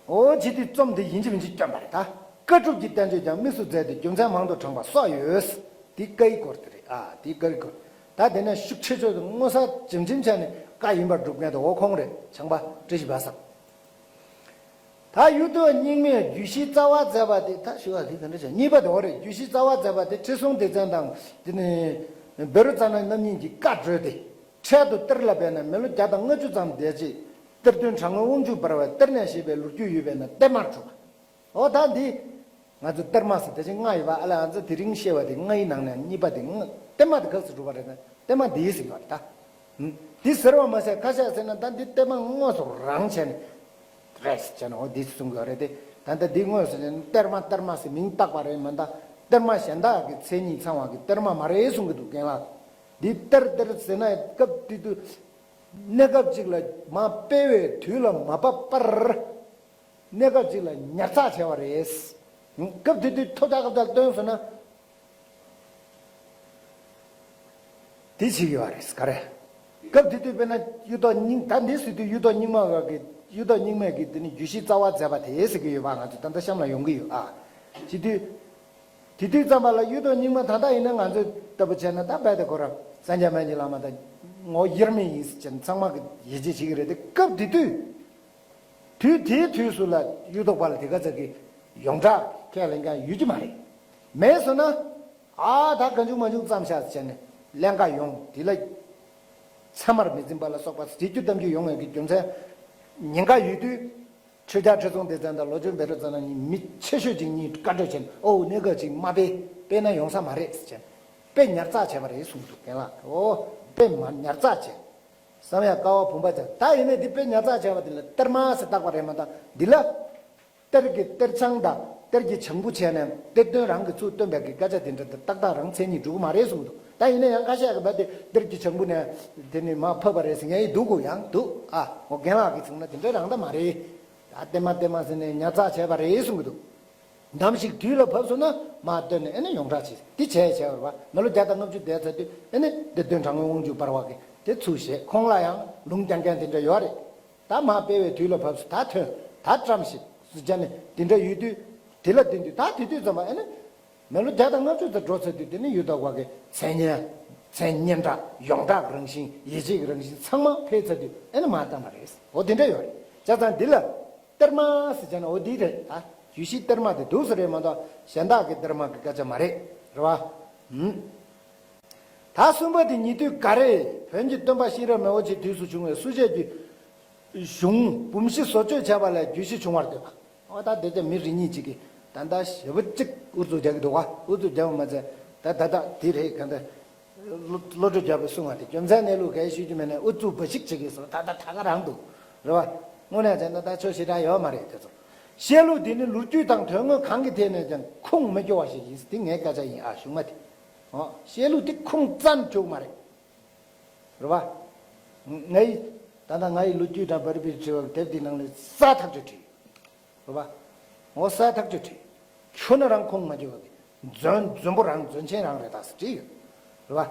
ཨོ་ཇི་དུས་རྩོམ་འདི་ཡིན་གཅིག་མིན་གཅིག་བསྐྱོན་པ་རེད་ད། བཀའ་སྒྲུབ་ཀྱི་བསྟན་བཅོས་ཀྱང་དམིགས་སུ་མཛད་དེ་རྒྱུ་མཚན་མང་དུ་དྲངས་པ་སོགས་ཡོད། འདི་བཀའི་སྐོར་དེ་རེད་ཨ། འདི་བཀའི་སྐོར། ད་དེ་ནས་ཤུགས་ཆེ་ཤོས་དེ་མངོན་གསལ་ཇི་འཛིན་བྱས་ནས་བཀའ་ཡིན་པར་སྒྲུབ་མཁན་དེ་འོ་ཁོང་རེད། བྱམས་པ་བཀྲ་ཤིས་དཔལ་བཟང་། ད་ཡུལ་དུ་རྙིང་མས་རྒྱུད་བཞི་རྩ་བ་མཛད་པ་དེ་ད་ཞུ་བ་དེ་ག་འདྲ་བྱས། གཉིས་པ་དེ་འོ་རེད། རྒྱུད་བཞི་རྩ་བ་མཛད་པ་དེ་ཁྲི་སྲོང་ལྡེ་བཙན་དང་དེ་ནས་བཻ་རོ་ཙ་ན་རྣམ་གཉིས་ཀྱིས་བཀའ་གྲོལ་ཏེ། འཕྲལ་དུ་གཏེར་ལ་སྦས་ནས་མི་ལོ་བརྒྱ་དང་ལྔ་བཅུ་ཙམ་འདས་རྗེས། གཏེར་སྟོན་གྲགས་སྔོན་དབང་ཕྱུག་འབར་བས་གཏེར་ནས་བཞེས་པའི་ལོ་རྒྱུས་ཡོད་པས་ན་གཏེར་མར་གྲུབ་པ། འོ་ད་འདི། ང་ཚོ་གཏེར་མ་ཟེར་དེ་བཞིན་ལྔ་ཡོད་པ་ཨ་ལ། ང་ཚོ་དེ་རིང་བཤད་པ་དེ་ལྔའི་ནང་ནས་གཉིས་པ་དེ་ལྔ། གཏེར་མ་དེ་ག་ཟེར་གྲུབ་པ་རེད་ན་གཏེར་མ་འདི་ཟེར་གྱི་ཡོད་རེད་ད། ཧུམ། འདི་ཟེར་བ་མ་ཟད་ཁ་ཤས་ཟེར་ན་ད་འདི་གཏེར་མ་དངོས་སུ་རང་བྱས་ནས་རེད་ཟེར་བྱས་ན་འོ་འདི་གསུང་གི་ཡོད་རེད་དེ། ད་ལྟ་འདི་དངོས་སུ་བྱས་ན་གཏེར་མ་གཏེར་མ་ཟེར་མིང་བཏགས་པ་རེད་མ་གཏོགས་གཏེར་མ་གཞན་དག་གི་མཚན་ཉིད་ཚང་བ་གི་གཏེར་མ་མ་རེད་གསུང་གི་འདུག་རྒན་ལགས། འདི་གཏེར་གཏེར་ཟེར་ན་སྐབས་དེ་དུས་གནས་སྐབས་གཅིག་ལ་མ་སྤེལ་བའི་དུས་ལ་མ་བབས་པར། གནས་སྐབས་གཅིག་ལ་ཉར་ཚགས་བྱས་པ་རེད། སྐབས་དེ་དུས་ཐོབ་ཐང་སྐབས་དང་བསྟུན་སོང་ན། དེ་བྱེད་ཀྱི་ཡོད་རེད་ག་རེ། སྐབས་དེ་དུས་དཔེར་ན་གཡུ་ཐོག་རྙིང་། ད་འདི་ཟེར་དུས་གཡུ་ཐོག་རྙིང་མ་བ་གི་གཡུ་ཐོག་རྙིང་མས་གི་དེ་ནི་རྒྱུད་བཞི་རྩ་བ་མཛད་པ་དེ་ཟེར་གི་ཡོད་པ་ང་ཚོ་ད་ལྟ་གཤམ་ལ་ཡོང་གི་ཡོད་ཨ། བྱེད་དུས། དེ་དུས་ཙམ་པ་ལ་གཡུ་ཐོག་རྙིང་མ་ད་ལྟ་ཡིན་ན་ང་ཚོ་ལྟ་བུ་བྱས་ན་ད་རྦད་དེ་ཁོ་རང་སངས་རྒྱས་སྨན་གྱི་བླ་མ་དང་ངོ་དབྱེར་མེད་ཡིན་ཟེར་ཅན་ཚང་མ་གི་ཡིད་ཆེས་བྱེད་ཀྱི་རེད་དེ། སྐབས་དེ་དུས། དུས་དེའི་དུས་སུ་ལ་གཡུ་ཐོག་པ་ལ་དེ་ག་ཚོད་ཀྱི་ཡོངས་གྲགས་ཁས་ལེན་མཁན་ཡོད་ཀྱི་མ་རེད། མེད་སོང་ན། ཨ་ད་གང་བྱུང་མ་བྱུང་བརྩམས་བཞག་ཟེར་ནས་ཀླན་ཀ་ཡོང་དེ་ལ། ཚད་མར་མི་འཛིན་པ་ལ་སོགས་པ་བྱེད་རྒྱུ་གཏམ་རྒྱུད་ཡོང་བའི་གི་རྒྱུ་མཚན། ཉེན་ཁ་ཡོད་དུས། ཆོས་རྒྱལ་ཁྲི་སྲོང་ལྡེ་བཙན་དང་ལོ་ཆུང་བཻ་རོ་ཙ་ན་གཉིས་མི་ཆེ་ཤོས་ཅིག་གཉིས་བཀའ་གྲོས་བྱས་ནས་ཨོ་གནས་སྐབས་ཅིག་མ་སྤེལ། སྤེལ་ན་ཡོང་ས་མ་རེད་ཟེར་བྱས་ནས་དཔེ་ཉར་ཚགས་བྱས་པ་རེད་གསུངས་འདུག་རྒན་ལགས། ཨོ་དཔེ་མ་ཉར་ཚགས་བྱས། བསམ་ཡས་ཀ་བ་བུམ་པ་ཅན་ད་ཡིན་ནའི་འདི་དཔེ་ཉར་ཚགས་བྱས་པ་འདི་ལ་གཏེར་མ་ཟེར་བཏགས་པ་རེད་མ་གཏོགས་འདི་ལ། གཏེར་གྱི་གཏེར་འཆང་དང་གཏེར་གྱི་བྱང་བུ་བྱས་ནས་གཏེར་སྟོན་རང་གིས་ཚུར་བཏོན་པའི་གི་སྐད་ཆ་དེ་འདྲ་དེ་ཏག་ཏག་རང་མཚན་ཉིད་འགྲུབ་ཀྱི་མ་རེད་གསུངས་འདུག་ད་ཡིན་ན་ཡང་ཁ་ཤས་ཀྱིས་ད་དེ་གཏེར་གྱི་བྱང་བུ་ནས་དེ་ནི་མར་ཕབ་པ་རེད་ཟེར་མཁན་ཡང་འདུག་གོ། ཡང་འདུག་ཨ། འོ་རྒན་ལགས་ཀྱིས་གསུངས་ན་དེ་འདྲ་རང་ད་མ་རེད། ད་ལྟད་མ་ལྟད་མ་ཟེར་ནས་ཉར་ཚགས་བྱས་པ་རེད་གསུང་གི་འདུག་ནམ་ཞིག་དུས་ལ་བབས་སོང་ན་མར་བཏོན་ནས་ཨེ་ནི་ཡོངས་གྲགས་བྱེད། འདི་བྱས་བྱས་པ་རེད་པ། མི་ལོ་བརྒྱ་དང་ལྔ་བཅུ་འདས་ཚར་དུས་ཨེ་ནི་འདི་བདུན་དྲང་ངེས་དབང་ཕྱུག་འབར་བ་གིས་དེ་ཚུར་བཞེས། ཁོང་ལ་ཡང་ལུང་རྒྱག་མཁན་དེ་འདྲ་ཡོད་རེད། ད་མར་སྤེལ་བའི་དུས་ལ་བབས་སོང་། ད་ཐོན། ད་བཀྲམ་ཞིག་ཟེར་བྱས་ནས་དེ་འདྲ་ཡོད་དུས། དེ་ལ་བརྟེན་དུས་ད་དེ་དུས་ཙམ་པ་ཨེ་ནི་མི་ལོ་བརྒྱ་དང་ལྔ་བཅུ་ཙམ་འགྲོ་ཚར་དུས་དེ་ནི་གཡུ་ཐོག་པ་གི་མཚན་སྙན། མཚན་སྙན་གྲགས། ཡོངས་གྲགས་ཀྱི་རང་བཞིན། ཡིད་ཆེས་ཀྱི་རང་བཞིན་ཚང་མ་འཕེལ་ཚར་དུས་ཨེ་ནི་མར་བཏང་བ་རེད། འོ་དེ་འདྲ་ཡོད་རེད། བྱས་ཙང་འདི་ལ་གཏེར་མ་ཟེར་བྱས་ན་འོ་འདི་རེད། ད་རྒྱུད་བཞི་གཏེར་མ་དེ་འདུག་སེ་རེད་མ་གཏོགས་གཞན་དག་གི་གཏེར་མ་གི་སྐད་ཆ་མ་རེད། རེད་བ། ཧུམ། ད་གསུམ་པ་དེ་ཉེ་དུས་འགའ་རེས་བོན་གྱི་སྟོན་པ་གཤེན་རབ་མི་བོ་ཆེའི་དུས་སུ་བྱུང་བའི་སུ་ཆད་ཀྱི་གཞུང་འབུམ་བཞི་བཟོ་བཅོས་བྱས་པ་ལས་རྒྱུད་བཞི་བྱུང་བར་འདོད་པ། འོ་ད་དེ་ཚོ་མི་རེ་གཉིས་ཅིག་གིས་ད་ལྟ་ཞེ་པོ་ཅིག་ཨུ་ཚུགས་རྒྱག་གི་འདུག་བ། ཨུ་ཚུགས་རྒྱག་པ་མ་ཚད་ད་ད་ད་དེ་རེད། ག་འདྲ་བློ་བློ་གྲོས་རྒྱལ་པོས་གསུངས་པ་དེ་རྒྱུ་མཚན་གནས་ལུགས་གལ་ཞུ་རྒྱུ་མེད་ནས་ཨུ་ཚུགས་འབའ་ཞིག་བྱེད་ཀྱི་སོང་། ད་ད་ད་ག་རང་འདུག་རེད་བ། དངོས་གནས་བྱས་ན་ད་ཆོས་ཞེ་དྲག་ཡོད་མ་རེད་དེ་ཚོ། བཤད་ལུགས་འདི་ནི་ལོ་རྒྱུས་དང་དོན་དངོས་གང་གི་ཐད་ནས་ཀྱང་ཁུངས་མི་འཁྱོལ་བ་ཞིག་ཡིན། འདི་ངའི་སྐད་ཆ་ཡིན་ཨ། གཞུང་མ་དེ། འོ། བཤད་ལུགས་འདི་ཁུངས་བཙན་བྱུག་མ་རེད། རེད་བ། ངའི་ད་ལྟ་ང་ཡི་ལོ་རྒྱུས་དང་བར་པའི་དྲི་བ་དེབ་འདིའི་ནང་ལ་གསལ་ཐག་ཆོད་བྲིས་ཡོད། རེད་བ། འོ་གསལ་ཐག་ཆོད་བྲིས། ཁྱོན་ནས་རང་ཁུངས་མ་འཁྱོལ་བ་གི་རྫུན་རྫུན་པོ་རང་རྫུན་ཆེན་རང་རེད་ད་ཟེར་བྲིས་ཡོད། རེད་བ།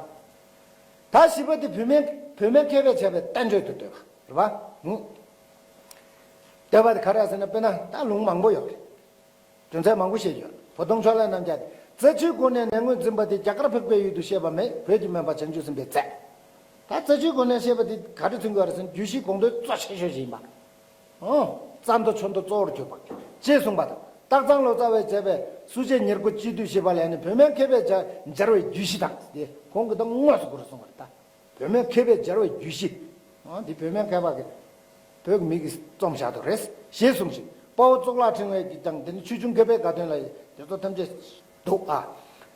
ད་བཞི་པ་དེ་བུད་མེད་བུད་མེད་མཁས་པས་བྱས་པའི་བསྟན་བཅོས་དུ་འདོད་པ་རེད་བ། ཧུམ། འདོད་པ་དེ་ག་རེ་ཟེར་ན་དཔེར་ན་ད་ལུང་མང་པོ་ཡོད་རེད། རྒྱུ་མཚན་མང་པོ་བཤད་ཡོད། བོ་དོང་ཕྱོགས་ལས་རྣམ་རྒྱལ་གྱིས་རྩ་ཆུའི་སྒོ་ནས་ནད་ངོས་འཛིན་པ་དེ་རྒྱ་གར་འཕགས་པའི་ཡུལ་དུ་བཤད་པ་མེད། བོད་ཀྱི་སྨན་པ་བྱང་ཆུབ་སེམས་དཔས་མཛད། ད་རྩ་ཆུའི་སྒོ་ནས་བཤད་པ་དེ་ག་རེ་མཚོན་གྱི་ཡོད་རེད་ཟེར་ན་རྒྱུད་བཞིའི་དགོངས་དོན་གཙོ་ཆེ་ཤོས་ཤིག་ཡིན་པ། ཨོ། རྩ་མདོ་ཆོས་མདོ་གཙོ་བོར་གྱུར་པ། ཅེས་གསུངས་པ་དང་། སྟག་ཚང་ལོ་ཙཱ་བས་མཛད་པའི་སུ་ཆད་ཉེར་མཁོ་སྤྱི་བསྡུས་ཞེས་པ་ལས་ནི་བུད་མེད་མཁས་པས་སྦྱར་སྦྱར་བའི་རྒྱུད་བཞི་དང་། དེ་ཁོང་གིས་ད་དངོས་སུ་གོ་རུ་གསུངས་པ་རེད་ད། བུད་མེད་མཁས་པས་སྦྱར་བའི་རྒྱུད་བཞི། ཨ། འདི་བུད་མེད་མཁས་པ་གིས་བོད་ཀྱི་མི་གིས་རྩོམ་བཞག་འདུག་རེད། ཞེས་གསུངས་ཤིང་། དཔའ་བོ་གཙུག་ལག་ཕྲེང་བས་ཀྱིས་ཀྱང་དེ་ནི་ཆོས་འབྱུང་མཁས་པའི་དགའ་སྟོན་ལ་དེ་ཚོ་ཐམས་ཅད་འདུག་ཨ།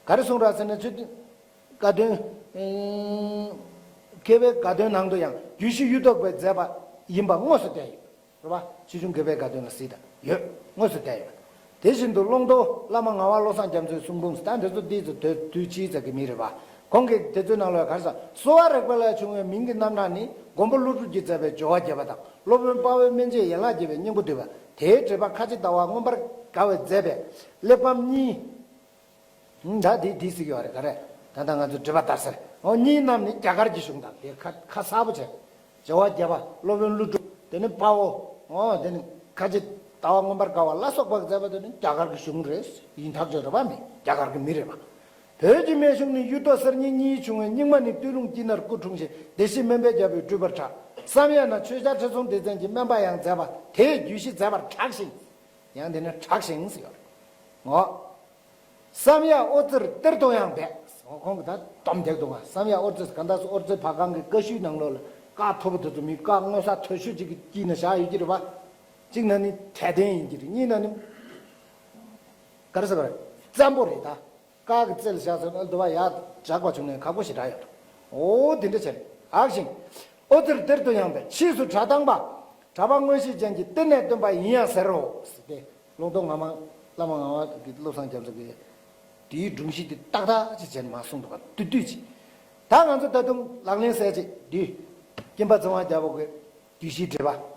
ག་རེ་གསུངས་ར་ཟེར་ན་ཆོས་འབྱུང་དགའ་སྟོན། ཨེ། མཁས་པའི་དགའ་སྟོན་ནང་དུ་ཡང་རྒྱུད་བཞི་གཡུ་ཐོག་པས་མཛད་པ་ཡིན་པ་དངོས་སུ་བསྟན་ཡོད། རེད་བ། ཆོས་འབྱུང་མཁས་པའི་དགའ་སྟོན་ལ་གཟིགས་དང་ཡོད། དངོས་སུ་བསྟན་ཡོད། དེ་བཞིན་དུ་ཀློང་རྡོལ་བླ་མ་ངག་དབང་བློ་བཟང་རྒྱ་མཚོའི་གསུང་འབུམ་ད་འདི་ཚོ་འདི་ཚོ་དུས་དུས་ཕྱིས་ཙམ་གྱི་མི་རེད་བ། ཁོང་གིས་དེ་ཚོའི་ནང་ལ་ག་རེ་ཟེར། གསོ་བ་རིག་པ་ལས་བྱུང་བའི་མིང་གི་རྣམ་གྲངས་ནི་མགོན་པོ་ཀླུ་སྒྲུབ་ཀྱིས་མཛད་པའི་སྦྱོར་བ་རྒྱས་པ་དང་། སློབ་དཔོན་དཔའ་བོས་སྨིན་བྱེད་ཡན་ལག་རྒྱས་པའི་སྙིང་པོ་བསྡུས་པ། དེའི་འགྲེལ་པ་ཁ་ཆེ་ཟླ་བ་མངོན་པར་དགའ་བས་མཛད་པའི་གླེགས་བམ་གཉིས། ད་དེ་དེ་ཟེར་གྱི་ཡོད་རེད། ག་རེ། ད་ལྟ་ང་ཚོ་འགྲེལ་པ་ལྟར་ཟེར། འོ་གཉིས་རྣམས་ནི་རྒྱ་གར་གྱི་གཞུང་དང་དེ་ཁ་ཁ་གསལ་པོ་བྱས། སྦྱོར་བ་རྒྱས་པ་སློབ་དཔོན་ཀླུ་སྒྲུབ། དེ་ནི་དཔའ་བོ། འོ་དེ་ནི་ཁ་ཆེ་ཟླ་བ་མངོན་པར་དགའ་བ་ལ་སོགས་པ་མཛད་པ་དེ་ནི་རྒྱ་གར་གྱི་གཞུང་རེད། ཡིན་ཐག་ཆོད་རེད་པ། མི་རྒྱ་གར་གྱི་མི་རེད་པ། བོད་ཀྱི་སྨན་གཞུང་ནི་གཡུ་ཐོག་གསེར་སྙིང་གཉིས་བྱུང་བའི་རྙིང་མ་ནི་སྟོད་ལུང་དཀྱིལ་ན་སྐུ་འཁྲུངས་ཤིང་སྡེ་བཞི་སྨན་པའི་རྒྱལ་པོས་སྤྲུལ་པར་གྲགས། བསམ་ཡས་ན་ཆོས་རྒྱལ་ཁྲི་སྲོང་ལྡེ་བཙན་གྱིས་སྨན་པ་ཡང་མཛད་པ་དེས་རྒྱུད་བཞི་མཛད་པར་གྲགས་ཤིང་། ཡང་དེ་ནི་གྲགས་ཤིང་ཟེར་ཡོད་རེད། འོ། བསམ་ཡས་ཨོ་ཙིར་གཏེར་དུ་ཡང་སྦས། འོ་ཁོང་གིས་ད་སྡོམ་རྒྱག་འདུག་ག་བསམ་ཡས་ཨོ་ཙི་གང་ལྟར་སོ་ཨོ་ཙི་ཕ་ཁང་གི་བཀའ་ཤུལ་ནང་ལོགས་ལ་བཀའ་མཐོ་པོ་དེ་ཚོ་མི་བཀའ་མངོན་གསལ་དོད་ཤོས་ཅིག་གི་དཀྱིལ་ན་བཞག་ཡོད་ཀྱི་རེད་པ། གཅིག་ན་ནི་དད་ལྡན་ཡིན་གྱི་རེད། གཉིས་ན་ནི་ག་རེ་ཟེར་བ་རེད། བཙན་པོ་རེད་ད། བཀའ་གི་རྩལ་བཞག་ཟེར་ན་འདུལ་བ་ཡར་འཇགས་པ་བྱུང་ནས་ཁག་པོ་ཞེ་དྲག་ཡོད། འོ་དེ་འདྲ་བྱས་ནས་ཨག་ཤིང་། ཨོ་ཙིར་གཏེར་དུ་ཡང་སྦས། ཕྱིས་སུ་གྲྭ་ཐང་པ། གྲྭ་པ་མངོན་ཤེས་ཅན་གྱིས་གཏེར་ནས་བཏོན་པ་ཡིན་ཡང་ཟེར་རོ། ཟེར་ཏེ་ཀློང་རྡོལ་ངག་དབང་བླ་མ་ངག་དབང་གི་བློ་བཟང་རྒྱ་མཚོ་གིས་དེའི་སྒྲུང་གཞི་དེ་ཏག་ཏག་ཅིག་བྱས་ནས་མར་གསུངས་འདུག་ག་བསྡུས་བསྡུས་ཅིག་ད་ང་ཚོ་ད་དུང་ལག་ལེན་གསལ་བྱེད་བསྡུས། སྐྱེམ་པ་ཚེ་དབང་རྒྱལ་པོ་གི་རྒྱུད་བཞིའི་འགྲེལ་པ།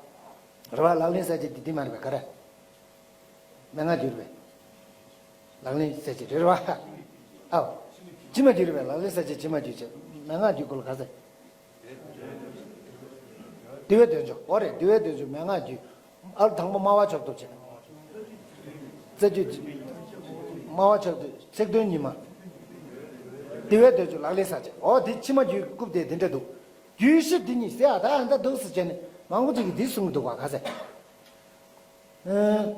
རེད་བ། ལག་ལེན་གསལ་བྱེད་འདི་འདི་མ་རེད་པས། ག་རེ། མན་ངག་རྒྱུད་རེད་པས། ལག་ལེན་གསལ་བྱེད་རེད་བ། ཨའོ། ཕྱི་མ་རྒྱུད་རེད་པས། ལག་ལེན་གསལ་བྱེད་ཕྱི་མ་རྒྱུད་བྱས། མན་ངག་རྒྱུད་སྐོར་ལ་ག་ཟེར། འདུལ་བའི་དོན་མཆོག་འོ་རེད། འདུལ་བའི་དོན་མཆོག་མན་ངག་རྒྱུད། ཨ་དང་པོ་སྨྲ་བ་མཆོག་ཏུ་བྱས། རྩ་རྒྱུད། སྨྲ་བ་མཆོག་ཏུ་ཚིག་དོན་ཉི་མ། འདུལ་བའི་དོན་མཆོག་ལག་ལེན་གསལ་བྱེད། འོ་དེ་ཕྱི་མ་རྒྱུད་རྐུབ་དེ་དེ་འདྲ་འདུག་རྒྱུད་བཞི་འདི་ཉིད་ཟེར་ཡ་ད་ཨ་ད་འདུག་ཟེར་བྱས་ནས་མང་པོ་ཅིག་གིས་འདི་གསུང་གི་འདུག་བ། ག་ཟེར། ཨ།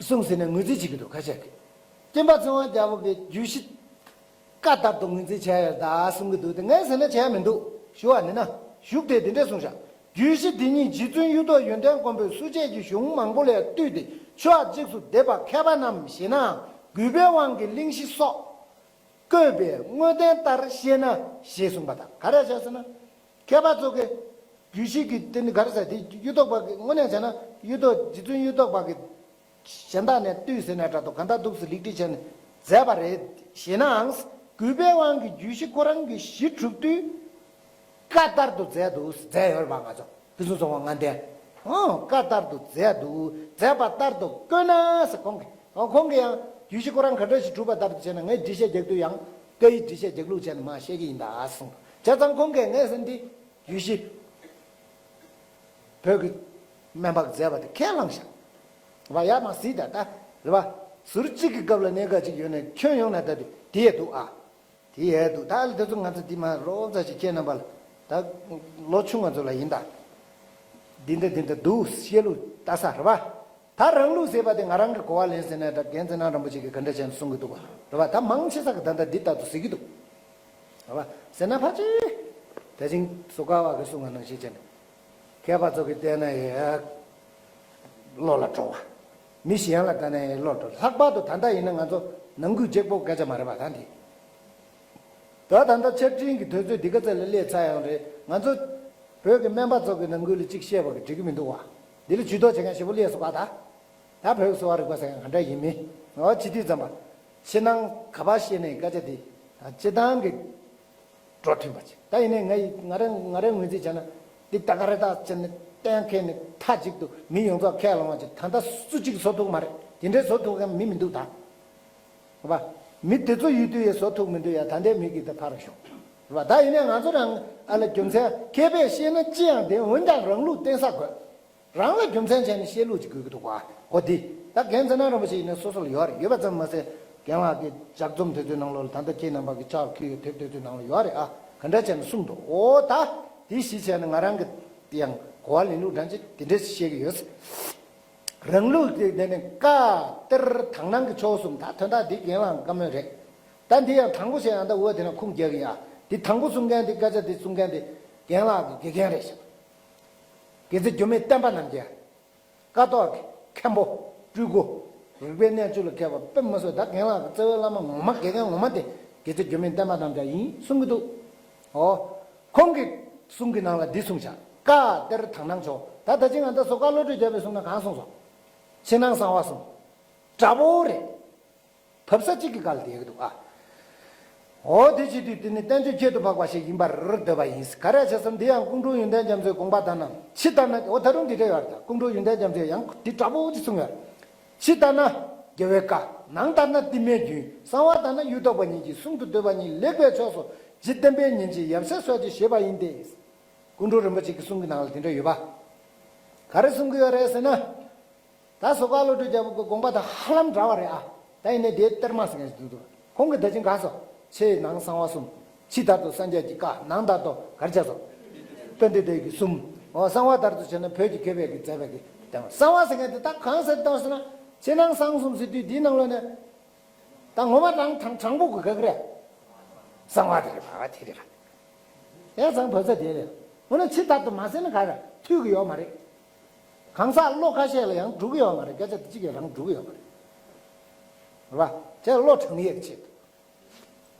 གསུངས་ཟིན་ནས་ངོས་འཛིན་བྱེད་ཀྱི་འདུག་ཁ་ཤས་ཀྱིས། སྐྱེམ་པ་ཚེ་དབང་རྒྱལ་པོ་གིས་རྒྱུད་བཞི་བཀའ་ལྟར་དུ་ངོས་འཛིན་བྱས་ཡོད་ད་གསུང་གི་འདུག་དེ་ངས་ཟེར་ན་བྱས་མི་འདུག་ཞུ་བ་ནི་ན། ཞུགས་དེ་དེ་འདྲས་གསུངས་བཞག་རྒྱུད་བཞི་འདི་ཉིད་རྗེ་བཙུན་གཡུ་ཐོག་ཡོན་ཏན་མགོན་པོས་སུ་ཆད་ཀྱི་གཞུང་མང་པོ་ལས་བཏུས་ཏེ་ཆོས་དབྱིངས་སུ་བསྡེབས་པ་མཁས་པ་རྣམས་ཞེ་ནའང་གུས་པའི་དབང་གིས་གླེང་གཞི་སོགས། བཀོད་པའི་དངོས་བསྟན་ལྟར་བཤད་ན་ཞེས་གསུངས་པ་དང་། ག་རེ་བྱས་ཟེར་ན། མཁས་པ་ཚོ་གིས་རྒྱུད་བཞི་གི་དེ་ནི་ག་རེ་ཟེར་དེ་གཡུ་ཐོག་པ་གི་དངོས་གནས་བྱས་ན་གཡུ་ཐོག་རྗེ་བཙུན་གཡུ་ཐོག་པ་གི་གཞན་དག་ནས་བཏུས་ཟེར་ནས་འདྲ་འདུག་ག་འདྲ་འདུག་ཟེར་ལེགས་སྒྲིག་བྱས་ནས་མཛད་པ་རེད། ཞེ་ནའང་ གུས་པའི་དབང་གིས་རྒྱུད་བཞི་ཁོ་རང་གི་གཞི་གྲུབ་དུས། བཀའ་ལྟར་དུ་མཛད་འདུག་མཛད་ཡོད་རེད་པ། ང་ཚོ་ཕུན་སུམ་ཚོགས་པ་ལྔ་ལྡན། ཨོ་བཀའ་ལྟར་དུ་མཛད་འདུག་མཛད་པ་ལྟར་དུ་བཀོད་ན་ཟེར་ཁོང་གིས། ཨོ་ཁོང་གིས་ཡང་རྒྱུད་བཞི་ཁོ་རང་ག་འདྲ་ཞིག་གྲུབ་པ་ལྟར་དུ་བྱས་ན། ངས་འགྲེལ་བཤད་རྒྱག་དུས་ཡང་བཀའ་ཡི་འགྲེལ་བཤད་རྒྱག་ལུགས་བྱས་ནས་མར་བཤད་ཀྱི་ཡིན་ད་གསུངས། བྱས་ཙང་ཁོང་གིས་ངས་ཟེར་འདི་རྒྱུད་བཞི་བོད་ཀྱི་སྨན་པ་གིས་མཛད་པ་དེ་ཁས་བླངས་ཤག་རེད་པ། ཡར་མར་གཟིགས་དང་། ད་རེད་པ། ཟུར་གཅིག་གི་སྐབས་ལ་གནད་འགག་ཅིག་ཡོད་ནའི་ཁྱོན་ཡོངས་ནས་ད་དེ་དེ་ཡས་འདུག་ཨ། དེ་ཡས་འདུག་ད་ལ་དེ་ཚོ་ང་ཚོ་འདི་མ་རོགས་ཙམ་ཞིག་ཁྱེད་རྣམ་པ་ལ། ད་ལོ་ཆུང་ང་ཚོ་ལ་ཡིན་ད། འདི་འདྲ་འདི་འདྲ་འདུག་བཤད་ལུགས་ལྟ་ས་རེད་པ། ད་རང་ལུགས་ཟེར་བ་དེ་ང་རང་གི་གོ་བ་ལེན་ཟེར་ནས། ད་རྒན་ཚེ་རིང་རིན་པོ་ཆེ་གིས་ག་འདྲ་བྱས་ནས་གསུང་གི་འདུག་པ་རེད་པ། ད་མང་ཆེ་ས་གིས་ད་ལྟ་འདི་ལྟར་དུ་ཟེར་གྱི་འདུག་རེད་པ། ཟེར་ན་ཕལ་ཆེར་དེ་རིང་བཟོ་དཀའ་བ་གིས་གསུང་བ་ནང་བཞིན་བྱས་ནས། མཁས་པ་ཚོ་གིས་བལྟས་ན་ཡང་བློ་ལ་འགྲོ་བ། མི་གཞན་ལ་ལྟ་ན་ཡང་བློ་འགྲོ། ལྷག་པར་དུ་ད་ལྟ་ཡིན་ན་ང་ཚོ་ནང་ཁུལ་གཅིག་པོ་སྐད་ཆ་མ་རེད་པ། ད་འདི། ད་ད་ལྟ་ཆ་འཕྲིན་གྱི་དུས་ཚོད་འདི་ག་ཚོད་ལ་སླེབས་ཚར་ཡོད་རེད། ང་ཚོ་བོད་ཀྱི་སྨན་པ་ཚོ་གི་ནང་ཁུལ་ལ་གཅིག་བཤད་པ་གིས་འགྲིག་གི་མི་འདུག་པ། འདི་ལ་ཇུས་གཏོགས་བྱེད་མཁན་ཞེ་པོ་སླེབས་སོང་པ། ད་ད་བོད་ཀྱི་གསོ་བ་རིག་པ་ཟེར་མཁན་ག་འདྲ་ཡིན་མིན། འོ་བྱེད་དུས་ཙམ་པ། ཕྱི་ནང་ག་པར་བཤད་ནའི་སྐད་ཆ་འདི་སྤྱིར་བཏང་གི་འགྲོ་མཐུན་པ་ཅིག་ད་ཡིན་ནའི་ང་ཡི་ང་རང་ང་རང་ངོས་འཛིན་བྱས་ན། འདི་ད་ག་རེ་ད་བྱས་ནས་གཏན་འཁེལ་ནས་མཐའ་གཅིག་ཏུ་མི་ཡོངས་རྫོགས་ཁས་བླངས་པ་ཅིག་ད་ལྟ་སུ་གཅིག་བཟོ་ཐུབ་མ་རེད། དེ་འདྲའི་བཟོ་ཐུབ་མཁན་མི་མི་འདུག་ད་རེད་པ། མི་དེ་ཚོ་ཡོད་དུས་ཡང་བཟོ་ཐུབ་མི་འདུག་ཡ། ད་ལྟའི་མི་གིས་ད་ཕར་ཞོག་རེད་པ། ད་ཡིན་ནའི་ང་ཚོ་རང་ཨ་ལ་རྒྱུ་མཚན་མཁས་པས་བཤད་ན་ཅི་ཡང་བདེན། འོན་ཀྱང་རང་ལུགས་བསྟན་ས་དགོས། རང་ལ་རྒྱུ་མཚན་བྱས་ནས་བཤད་ལུགས་ཅིག་དགོས་ཀྱི་འདུག་པ། འོ་འདི་ད་རྒན་ཚེ་རིང་རིན་པོ་ཆེ་ཡིན་ན་སོ་སོ་ལ་ཡོད་རེད། ཡོད་པ་ཙམ་མ་ཟད་རྒན་ལགས་ཀྱི་ལྗགས་རྩོམ་དེ་ཚོའི་ནང་ལོགས་ལ། ད་ལྟ་ཁྱེད་རྣམ་པ་གི་ཕྱག་ཕུལ་ཡོད་དེབ་དེ་ཚོའི་ནང་ལ་ཡོད་རེད་ཨ། ག་འདྲ་བྱས་ནས་གསུངས་འདུག་འོ་ད་འདི་གཞི་བྱས་ནས་ང་རང་གི་ཡང་གོ་བ་ལེན་ལུགས་འདྲ་ཅིག་དེ་འདྲ་ཞིག་བཤད་ཀྱི་ཡོད། རང་ལུགས་ཀྱི་དེ་ནི་བཀའ་གཏེར་དག་སྣང་གི་ཕྱོགས་གསུམ། ད་དོན་དག་འདི་རྒན་ལགས་བཀའ་མོལ་རེད། ད་འདི་ཡང་དང་པོ་བཤད་ཡང་ད་འུ་དེ་ན་ཁུངས་རྒྱག་གི་ཡ། འདི་དང་པོ་གསུང་མཁན་འདི། སྐད་ཆ་འདི་གསུང་མཁན་འདི་རྒན་ལགས་ཀྱི་དགེ་རྒན་རེད་ཤག་དགེ་ཚུལ་འགྱུར་མེད་བསྟན་པ་རྣམ་རྒྱལ། ཀཿཐོག་གི་མཁན་པོ། སྤྲུལ་སྐུ། རིག་པའི་གནས་བཅུ་ལ་མཁས་པ་དཔེ་མི་སྲིད། ད་རྒན་ལགས་ཀྱི་རྩ་བའི་བླ་མ་ངོ་མ་དགེ་རྒན་ངོ་མ་དེ་དགེ་ཚུལ་འགྱུར་མེད་བསྟན་པ་རྣམ་རྒྱལ་ཡིན་གསུང་གི་འདུག་འོ། ཁོང་གི་གསུང་གི་ནང་ལ་འདི་གསུངས་ཤག་བཀའ་གཏེར་དག་སྣང་ཕྱོགས། ད་ད་ཅི་ང་ད་བཟོ་དཀའ་བློ་གྲོས་རྒྱལ་པོས་གསུངས་ན་གང་གསུངས་སོང་། ཕྱི་ནང་གསང་བ་གསུམ། འདྲ་པོ་རེད། བབས་ས་གཅིག་གི་སྒང་ལ་བསྡད་ཀྱི་འདུག་ཨ། འོ་དེ་བྱེད་དུས་དེ་ནི་བསྟན་བཅོས་ཁྱད་དུ་འཕགས་པ་ཞིག་ཡིན་པར་འདོད་པ་ཡིན། ག་རེ་བྱས་སམ། འདི་ཡང་ཀོང་སྤྲུལ་ཡོན་ཏན་རྒྱ་མཚོའི་དགོངས་པ་ལྟར་ན། ཕྱི་ལྟར་ན། འོ་ད་རུང་འདི་འདྲ་ཡོད་རེད། ད་ཀོང་སྤྲུལ་ཡོན་ཏན་རྒྱ་མཚོས་ཡང་འདི་འདྲ་པོ་ཅིག་གསུངས་ཡོད་རེད། ཕྱི་ལྟར་ན་རྒྱལ་བའི་བཀའ། ནང་ལྟར་ན་གཏི་མུག་རྒྱུན། གསང་བ་ལྟར་ན་གཡུ་ཐོག་པ་ཉིད་ཀྱི་གསུང་དུ་འདོད་པ་ཉིད་ལེགས་པའི་ཕྱོགས་སུ་རྗེ་བསྟན་པའི་ཉིན་བྱེད་ཡབ་སྲས་སོགས་ཀྱིས་བཞེད་པ་ཡིན་ཏེ། ཀོང་སྤྲུལ་རིན་པོ་ཆེ་གི་གསུང་གི་ནང་ལ་དེ་འདྲ་ཡོད་པ། ག་རེ་གསུང་གི་ཡོད་རེད་ཟེར་ན། ད་བཟོ་དཀའ་བློ་གྲོས་རྒྱལ་པོ་གི་དགོངས་པ་དང་ཧ་ལམ་འདྲ་བ་རེད་ཨ། ད་ཡིན་ནའི་དེའི་གཏེར་མ་ཟེར་མཁན་ཞིག་འདུག་ཁོང་གིས་ད་ཅི་ག་ཟེར། ཕྱི་ནང་གསང་བ་གསུམ། ཕྱི་ལྟར་དུ་སངས་རྒྱས་ཀྱི་བཀའ། ནང་ལྟར་དུ་ག་རེ་བྱས་སོང་། དཔལ་ལྡན་འདས་ཀྱི་གསུང་། འོ་གསང་བ་ལྟར་དུ་བྱས་ན་བོད་ཀྱི་མཁས་པའི་གི་མཛད་པའི་གི་དེ། གསང་བ་ཟེར་མཁན་དེ་ད་གང་ཟེར་བཏང་ཟེར་ན། ཕྱི་ནང་གསང་གསུམ་ཟེར་དུས་འདིའི་ནང་ལོགས་ནས། ད་ངོ་མ་དྲང་དྲང་དྲང་པོ་གི་ག་གི་རེད། གསང་བ་དེ་རེད་པ། དེ་རེད་པ། ཡ་ཚང་བབས་ས་དེ་རེད། འོ་ན་ཕྱི་ལྟར་དུ་མ་ཟེར་ན་ག་རེ་མཐུད་གི་ཡོད་མ་རེད། གང་ཟག་བློ་ཁ་ཤས་ལ་ཡང་འགྲོ་གི་ཡོད་མ་རེད། སྐད་ཆ་དེ་གཅིག་ཡང་རང་འགྲོ་གི་ཡོད་མ་རེད། རེད་པ། དེ་བློ་དྲང་ཡས་ཀྱི་ཆེད་དུ།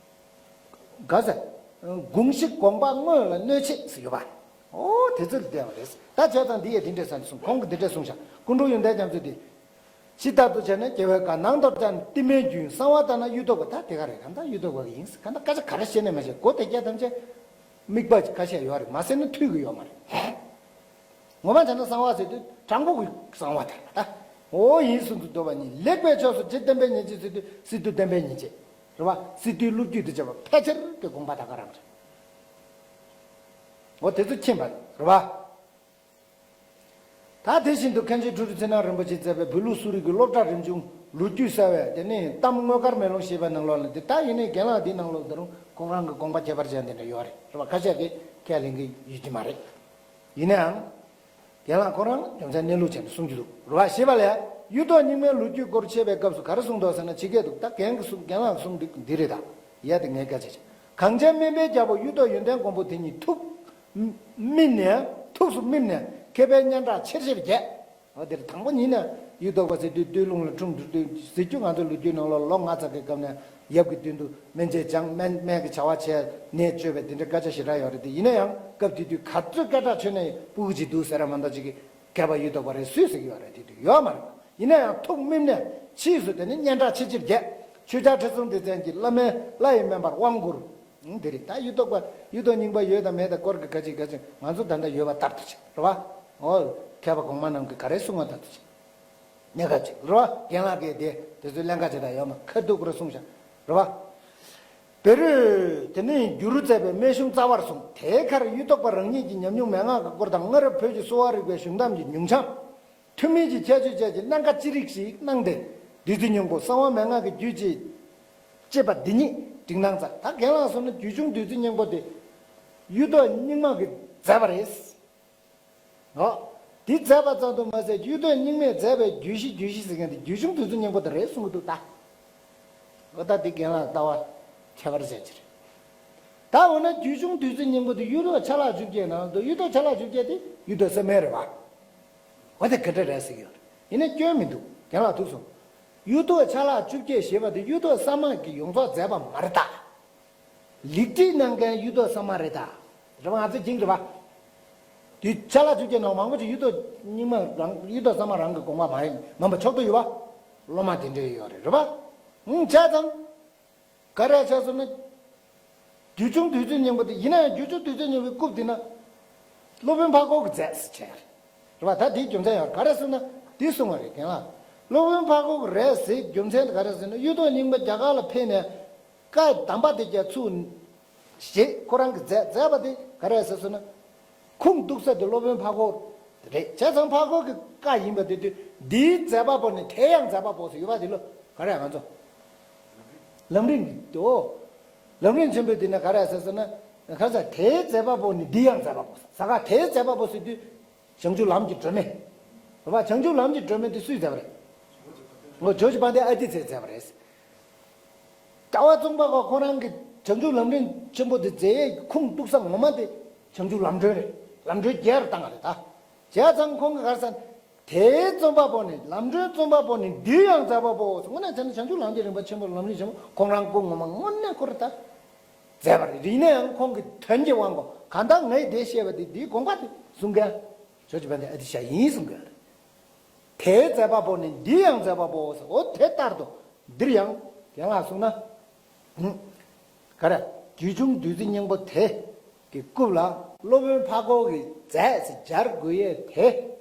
ག་ཟེར། དགོངས་གཞི་དགོངས་པ་དངོས་ལ་གནོད་བྱེད་ཟེར་ཡོད་པ། ཨོ་དེ་ཚོ་ལ་བལྟས་པ་རེད། ད་བྱས་ཙང་འདི་ཡས་འདི་འདྲས་ཟེར་ནས་གསུངས། ཁོང་གིས་འདི་འདྲས་གསུངས་ཤག་ཀོང་སྤྲུལ་ཡོན་ཏན་རྒྱ་མཚོས་དེ། ཕྱི་ལྟར་དུ་བྱས་ན་རྒྱལ་བའི་བཀའ། ནང་ལྟར་བྱས་ན་གཏི་མུག་རྒྱུན། གསང་བ་ལྟར་ན་གཡུ་ཐོག་པ། ད་དེ་ག་རེད། གང་ལྟར་གཡུ་ཐོག་པ་གི་ཡིན། གང་ལྟར་སྐད་ཆ་ག་རེ་བཤད་ནས་མ་བཤད། གོ་དེ་སྐད་ཐམས་ཅད་དམིགས་པ་ཁ་ཤས་ཡོད་རེད། མ་ཟེར་ན་མཐུད་གི་ཡོད་མ་རེད། ངོ་མ་བྱས་ན་གསང་བ་ཟེར་དུས་དྲང་པོ་གི་གསང་བ་དེ་རེད་པ། ད་འོ་ཡིན་གསུང་དུ་འདོད་པ་ཉིད་ལེགས་པའི་ཕྱོགས་སུ། རྗེ་བསྟན་པའི་ཉིན་བྱེད་ཟེར་དུས་སི་ཏུ་བསྟན་པའི་ཉིན་བྱེད་རེད་པ། སི་ཏུའི་སློབ་བརྒྱུད་དུ་བྱས་པ་ཕལ་ཆེར་གྱི་དགོངས་པ་ད་ག་རང་རེད། འོ་དེ་ཚོ་མཁྱེན་པ་རེད་པ། ད་དེ་བཞིན་དུ་མཁན་ཆེན་ཁྲོ་རུ་ཚེ་རིང་རིན་པོ་ཆེས་མཛད་པའི་བོད་ལུགས་གསོ་རིག་གི་སློབ་གྲྭ་རིམ་བྱུང་ལོ་རྒྱུས་གསལ་བའི་དེ་ནས་གཏམ་དངོས་དཀར་མེ་ལོང་ཞེས་པའི་ནང་ལོགས་ལ། འདི་ད་ཡིན་ནའི་རྒན་ལགས་འདིའི་ནང་ལོགས་ད་རུང་ཁོང་རང་གི་དགོངས་པ་ཁྱད་པར་ཅན་དེ་འདྲ་ཡོད་རེད། རེད་པ། ཁ་ཤས་ཀྱིས་ཁས་ལེན་གྱི་ཡོད་ཀྱི་མ་རེད། ཡིན་ནའང་རྒན་ལགས་ཁོ་རང་རྒྱུ་མཚན་གནས་ལུགས་བྱས་ནས་གསུང་རྒྱུ་འདུག་རེད་པ། ཞེས་པ་ལས། གཡུ་ཐོག་རྙིང་མའི་ལོ་རྒྱུས་སྐོར་འཆད་པའི་སྐབས་སུ་ག་རེ་གསུངས་འདུག་ཟེར་ན། ཇི་སྐད་དུ། ད་རྒན་གྱི་གསུང་། རྒན་ལགས་ཀྱི་གསུང་འདི་འདི་རེད་ད། ཡ་དེ་ངས་སྐད་ཆ་བྱས། གངས་ཅན་སྨན་པའི་རྒྱལ་པོ་གཡུ་ཐོག་ཡོན་ཏན་མགོན་པོ་དེ་ཉིད་ཐུགས་སྨིན་ནས། ཐུགས་སུ་སྨིན་ནས་མཁས་པའི་སྙན་གྲགས་ཆེར་ཆེར་རྒྱས། འོ་དེར་དང་པོ་ཉིད་ནས་གཡུ་ཐོག་པ་ཟེར་དུས་སྟོད་ལུང་ལ་འཁྲུངས་འགྲོ་དུས་ཟེར་རྒྱུ། ང་ཚོ་ལོ་རྒྱུས་ནང་ལོགས་ལོ་ལྔ་ཙམ་གྱི་སྐབས་ནས་ཡབ་ཀྱི་མདུན་དུ་སྨན་དཔྱད་སྦྱངས། སྨན་སྨན་གྱི་བྱ་བ་བྱས། ནད་བཅོས་པའི་དེ་འདྲའི་སྐད་ཆ་ཞེ་དྲག་ཡོད་རེད་དེ། ཡིན་ན་ཡང་སྐབས་དེ་དུས་ག་ཚོད་སྐད་གྲགས་ཆོད་ནས་ཕྲུ་གུ་ཅིག་འདུག་ཟེར་ར་མ་གཏོགས་ཅིག་གི་མཁས་པ་གཡུ་ཐོག་པ་རེད་ཟེར་གྱི་ཡོད་རེད། དེ་དུས་ཡོད་མ་རེད། ཡིན་ན་ཡང་ཐུགས་སྨིན་ནས་ཕྱིས་སུ་དེ་ནི་སྙན་གྲགས་ཆེ་ཆེར་རྒྱས། ཆོས་རྒྱལ་ཁྲི་སྲོང་ལྡེ་བཙན་གྱིས་བླ་མའི་བླ་ཡི་སྨན་པར་དབང་བསྐུར། ཨང་། འདི་རེད། ད་གཡུ་ཐོག་པ་གཡུ་ཐོག་རྙིང་པ་ཡོད་དང་མེད་དང་སྐོར་གྱི་ག་ཅིག་ག་ཅིག་ང་ཚོ་ད་ལྟ་ཡོད་པ་ལྟར་དུ་བྱེད་རེད་བ། འོ། མཁས་པ་གོང་མ་རྣམས་ཀྱིས་ག་རེ་གསུང་བ་ལྟར་དུ་བྱེད། གནད་འགག་ཅིག་རེད་བ། རྒན་ལགས་ཀྱིས་དེ་དེ་ཚོའི་ཀླན་ཀ་ཅིག་དང་ཡོད་མ་ཁ་ཐུག་པར་གསུངས་བཞག་རེད་བ། བེ་རུས་དེ་ནས་འགྱུར་རུ་མཛད་པའི་སྨན་གཞུང་རྩ་བར་གསུངས། དེའི་ཁར་གཡུ་ཐོག་པ་རང་ཉིད་ཀྱི་ཉམས་མྱོང་མན་ངག་གི་སྐོར་དང་སྔ་རབས་བོད་ཀྱི་གསོ་བ་རིག་པའི་གཞུང་གཏམ་གྱི་ཉུང་བྱང་། ཐུན་མིན་གྱི་ཁྱད་ཆོས་བཅས་ཀྱི་གནད་འགག་ཅི་རིགས་ཤིག་གནང་སྟེ། བདུད་རྩི་སྙིང་པོ་གསང་བ་མན་ངག་གི་རྒྱུད་ཅེས། ཅེས་པ་འདི་ཉིད་བསྒྲིགས་གནང་མཛད། ད་རྒན་ལགས་གསུངས་ན་རྒྱུད་གཞུང་བདུད་རྩི་སྙིང་པོ་དེ་གཡུ་ཐོག་རྙིང་མ་གིས་མཛད་པ་རེད། འོ། འདི་མཛད་པ་ཙམ་དུ་མ་ཟད་གཡུ་ཐོག་རྙིང་མས་མཛད་པའི་རྒྱུད་བཞི་རྒྱུད་བཞི་ཟེར་མཁན་དེ་རྒྱུད་གཞུང་བདུད་རྩི་སྙིང་པོ་དེ་རེད་གསུང་གི་འདུག་ད། འོ་ད་འདི་རྒན་ལགས་ལྟ་བ་ཁྱད་པར་ཅན་ཅིག་རེད། ད་འོ་ན་རྒྱུད་གཞུང་བདུད་རྩི་སྙིང་པོ་དེ་གཡུ་ཐོག་ཆ་ལག་བཅུ་བརྒྱད་ནང་དུ་གཡུ་ཐོག་ཆ་ལག་བཅུ་བརྒྱད་དེ་གཡུ་ཐོག་གསར་མའི་རེད་བ། འོ་དེ་ག་འདྲ་རེད་ཟེར་གྱི་ཡོད་རེད། ཡིན་ན་སྐྱོན་མི་འདུག་རྒན་ལགས་ཐུགས་སོང་། གཡུ་ཐོག་ཆ་ལག་བཅུ་བརྒྱད་ཞེས་པ་དེ་གཡུ་ཐོག་གསར་མ་གིས་ཡོངས་རྫོགས་མཛད་པ་མ་རེད་ད། ལེགས་སྒྲིག་གནང་མཁན་གཡུ་ཐོག་གསར་མ་རེད་ད། རེད་བ། ང་ཚོ་སྦྱིན་རེད་བ། དེ་ཆ་ལག་བཅུ་བརྒྱད་ནང་མང་པོ་ཅིག་གཡུ་ཐོག་རྙིང་མ་རང་གཡུ་ཐོག་གསར་མ་རང་གི་དགོངས་པ་མ་ཡིན་མིན་པ་ཕྱོགས་བསྡུས་ཡོད་བ། སློབ་མ་དེ་འདྲས་ཡོད་རེད། རེད་བ། ཧུང་བྱས་ཙང་། ག་རེ་བྱས་སོང་ན། རྒྱུད་གཞུང་བདུད་རྩི་སྙིང་པོ་དེ་ཡིན་ན་ཡང་རྒྱུད་གཞུང་བདུད་རྩི་སྙིང་པོའི་རྐུབ་དེ་ན། སློབ་དཔོན་འཕགས་སྐོར་གྱིས་མཛད་ཟེར་བྱས་རེད། རེད་བ། ད་དེའི་རྒྱུ་མཚན་ཡང་ག་རེ་ཟེར་ན་དེ་གསུང་བ་རེད་རྒན་ལགས། སློབ་དཔོན་འཕགས་སྐོར་གྱིས་རེད་ཟེར་རྒྱུ་མཚན་དེ་ག་རེ་ཟེར་ན་གཡུ་ཐོག་རྙིང་པ་རྒྱ་གར་ལ་ཕེབས་ནས། བཀའ་གདམས་པ་དེ་རྒྱ་ཚུགས། ཞེས་ཁོ་རང་གིས་མཛད་མཛད་པ་དེ་ག་རེ་ཟེར་ཟེར་ན། ཁུངས་གཏུགས་ས་དེ་སློབ་དཔོན་འཕགས་སྐོར་རེད། བྱས་ཙང་འཕགས་སྐོར་གྱི་བཀའ་ཡིན་པ་དེ་དུས་འདིའི་མཛད་པ་པོ་ནི་དེ་ཡང་མཛད་པ་པོ་ཟེར་ཡོད་པ་དེ་ལོ་ག་རེ་ང་ཚོ། ལམ་རིམ་གྱི་དོ། ལམ་རིམ་ཆེན་པོའི་དེ་ནི་ག་རེ་ཟེར་ཟེར་ན། ག་ས་དེའི་མཛད་པ་པོ་ནི་འདི་ཡང་མཛད་པ་པོ་ཟེར། ས་ག་དེའི་མཛད་པ་པོ་ཟེར་དུས། བྱང་ཆུབ་ལམ་གྱི་སྒྲོན་མེ། རེད་བ། བྱང་ཆུབ་ལམ་གྱི་སྒྲོན་མེ་དེ་སུས་མཛད་པ་རེད། འོ་ཇོ་བོ་རྗེ་དཔལ་ལྡན་ཨ་ཏི་ཚས་མཛད་པ་རེད། ལྟ་བ་རྩོམ་པ་པོ་ཁོ་རང་གིས་བྱང་ཆུབ་ལམ་རིམ་ཆེན་པོ་དེ་མཛད་ཡས་ཁུངས་གཏུགས་ས་ངོ་མ་དེ་བྱང་ཆུབ་ལམ་སྒྲོན་རེད། ལམ་སྒྲོན་རྒྱས་རུ་བཏང་བ་རེད་ད། བྱས་ཙང་ཁོང་གིས་ག་རེ་ཟེར། དེའི་རྩོམ་པ་པོ་ནི། ལམ་སྒྲོན་རྩོམ་པ་པོ་ནི་འདི་ཡང་མཛད་པ་པོ། དངོས་གནས་བྱས་ན་བྱང་ཆུབ་ལམ་གྱི་རིམ་པ་ཆེན་པོ་ལམ་རིམ་ཆེན་པོ་ཁོང་རང་སྐུ་ངོ་མ་དངོས་གནས་ཁོ་རེད་ད། མཛད་པ་རེད། ཡིན་ན་ཡང་ཁོང་གི་དོན་གྱི་དབང་གོ་གང་ལྟར་ངས་འདི་བཤད་པ་འདི་འདིའི་དགོངས་པ་དེ་གསུང་མཁན། ཇོ་བོ་རྗེ་དཔལ་ལྡན་ཨ་ཏི་ཤ་ཡིན་གསུང་མཁན་རེད། དེའི་མཛད་པ་པོ་ནི་འདི་ཡང་མཛད་པ་པོ་ཟེར། འོ་དེ་ལྟར་དུ་འདིར་ཡང་རྒན་ལགས་གསུངས་ན། ཧུམ། ག་རེ། རྒྱུད་གཞུང་བདུད་རྩི་སྙིང་པོ་དེ་གི་རྐུབ་ལ་སློབ་དཔོན་འཕགས་སྐོར་གྱིས་མཛད་ཟེར་སྦྱར་དགོས་ཡས་དེ།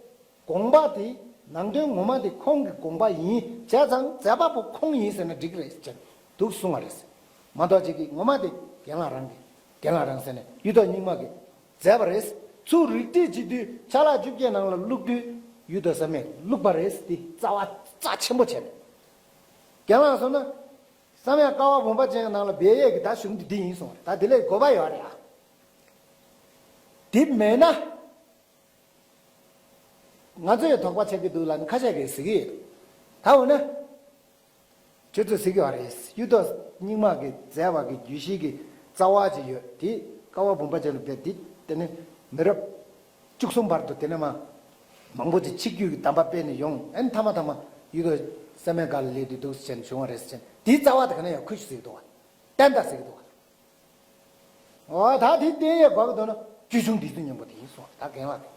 དགོངས་པ་དེ་ནང་དོན་ངོ་མ་དེ་ཁོང་གི་དགོངས་པ་ཡིན། བྱས་ཙང་མཛད་པ་པོ་ཁོང་ཡིན་ཟེར་ན་འགྲིག་རེད་ཅེས་འདུག་གསུང་བ་རེད། མ་གཏོགས་ཅིག་གིས་ངོ་མ་དེ་རྒན་ལགས་རང་གི་རྒན་ལགས་རང་ཟེར་ནས་གཡུ་ཐོག་རྙིང་མ་གིས་མཛད་པ་རེད། ཚུར་རིགས་བསྒྲེས་བྱེད་དུས་ཆ་ལག་བཅུ་བརྒྱད་ནང་ལ་བླུགས་དུས་གཡུ་ཐོག་གསར་མས་བླུགས་པ་རེད། དེ་རྩ་བ་རྩ་ཆེན་པོ་བྱས་ནས་རྒན་ལགས་སོང་ན་བསམ་ཡས་ཀ་བ་བུམ་པ་ཅན་ནང་ལ་སྦས་ཡས་ཀྱི་ད་གཞུང་འདི་འདི་ཡིན་གསུང་བ་རེད། ད་དེ་ལས་དགོས་པ་ཡོད་རེད་ཨ། དེ་མེད་ན། ང་ཚོས་ཡང་དོགས་པ་ཆགས་ཀྱི་འདུག་ལབ་ནས་ཁ་ཤས་ཀྱིས་ཟེར་གྱི་ཡོད། ད་འོ་ན། ཁྱོད་ཚོས་ཟེར་གྱི་ཡོད་རེད། གཡུ་ཐོག་རྙིང་མ་གི་མཛད་པ་གི་རྒྱུད་བཞི་གི་རྩ་བ་ཅིག་ཡོད་དེ། ཀ་བ་བུམ་པ་ཅན་ལ་བསྡད་དེ་དེ་ནས་མི་རབས་བཅུ་གསུམ་བར་དུ་དེ་ནས་མ་མང་པོ་ཅིག་ཆིག་བརྒྱུད་ཀྱི་གདམས་པ་སྤེལ་ནས་ཡོང་། ཨན་ཐ་མ་ཐ་མ་གཡུ་ཐོག་བསམ་ཡས་སྒར་ལ་སླེབས་དུས་འདུག་ཟེར་ནས་བྱུང་བ་རེད་ཟེར་ནས་དེའི་རྩ་བ་དེ་ག་ནས་ཡང་ཁུར་ཞིག་ཟེར་གྱི་འདུག་བ། བསྟན་དང་ཟེར་གྱི་འདུག་བ། འོ་ད་དེ་བསྟན་ཡས་དགོས་ཀྱི་འདུག་ན་རྒྱུད་གཞུང་བདུད་རྩི་སྙིང་པོ་དེ་ཡིན་གསུངས། ད་རྒན་ལགས་དེ།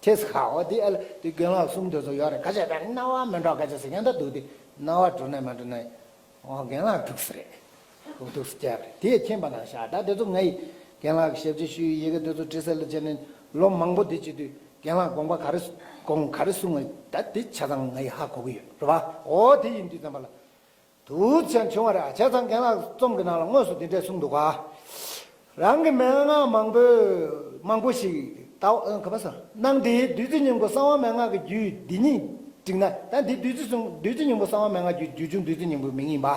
ཁྱེད་ཟེར་ཁ་འོ་དེ་ཨ་ལ་དེ་རྒན་ལགས་གསུང་འདོད་ཚོ་ཡོད་རེད། ཁ་ཤས་པས་རྣ་བ་མི་འགྲོ་ཁ་ཤས་ཟེར་མཁན་ད་འདུག་དེ་རྣ་བ་འགྲོ་ནས་མ་འགྲོ་ནས་འོ་རྒན་ལགས་འདུག་ཟེར་རེད། འོ་འདུག་ཟེར་རྒྱབ་རེད། དེ་མཁྱེན་པ་ན་ཤག་ད་དེ་ཚོ་ངའི་རྒན་ལགས་ཀྱི་ཞབས་ཕྱི་ཞུ་ཡི་ཡི་གེ་དེ་ཚོ་བྲིས་ས་ལ་བྱས་ནས་ལོ་མང་པོ་དེ་བྱེད་དུས་རྒན་ལགས་དགོངས་པ་ག་རེ་དགོངས་ག་རེ་གསུང་བ་ད་དེ་ཆ་ཚང་ངའི་ཧ་གོ་གི་ཡོད་རེད་བ། འོ་དེ་ཡིན་དུས་ཙམ་པ་ལ། དུ་ཅན་བྱུང་བ་རེད། བྱས་ཙང་རྒན་ལགས་རྩོམ་གྱི་ནང་ལ་དངོས་སུ་འདི་འདྲས་གསུངས་འདུག་ག་རང་གི་མན་ངག་མང་པོས་མང་པོ་ཞིག་ལྟ་བ་ག་པ་ས་གནང་སྟེ་བདུད་རྩི་སྙིང་པོ་གསང་བ་མན་ངག་གི་རྒྱུད་འདི་ཉིད་བསྒྲིགས་ན། ད་འདི་བདུད་རྩི་གསུང་བདུད་རྩི་སྙིང་པོ་གསང་བ་མན་ངག་རྒྱུད་རྒྱུད་གཞུང་བདུད་རྩི་སྙིང་པོའི་མིང་ཡིན་པ།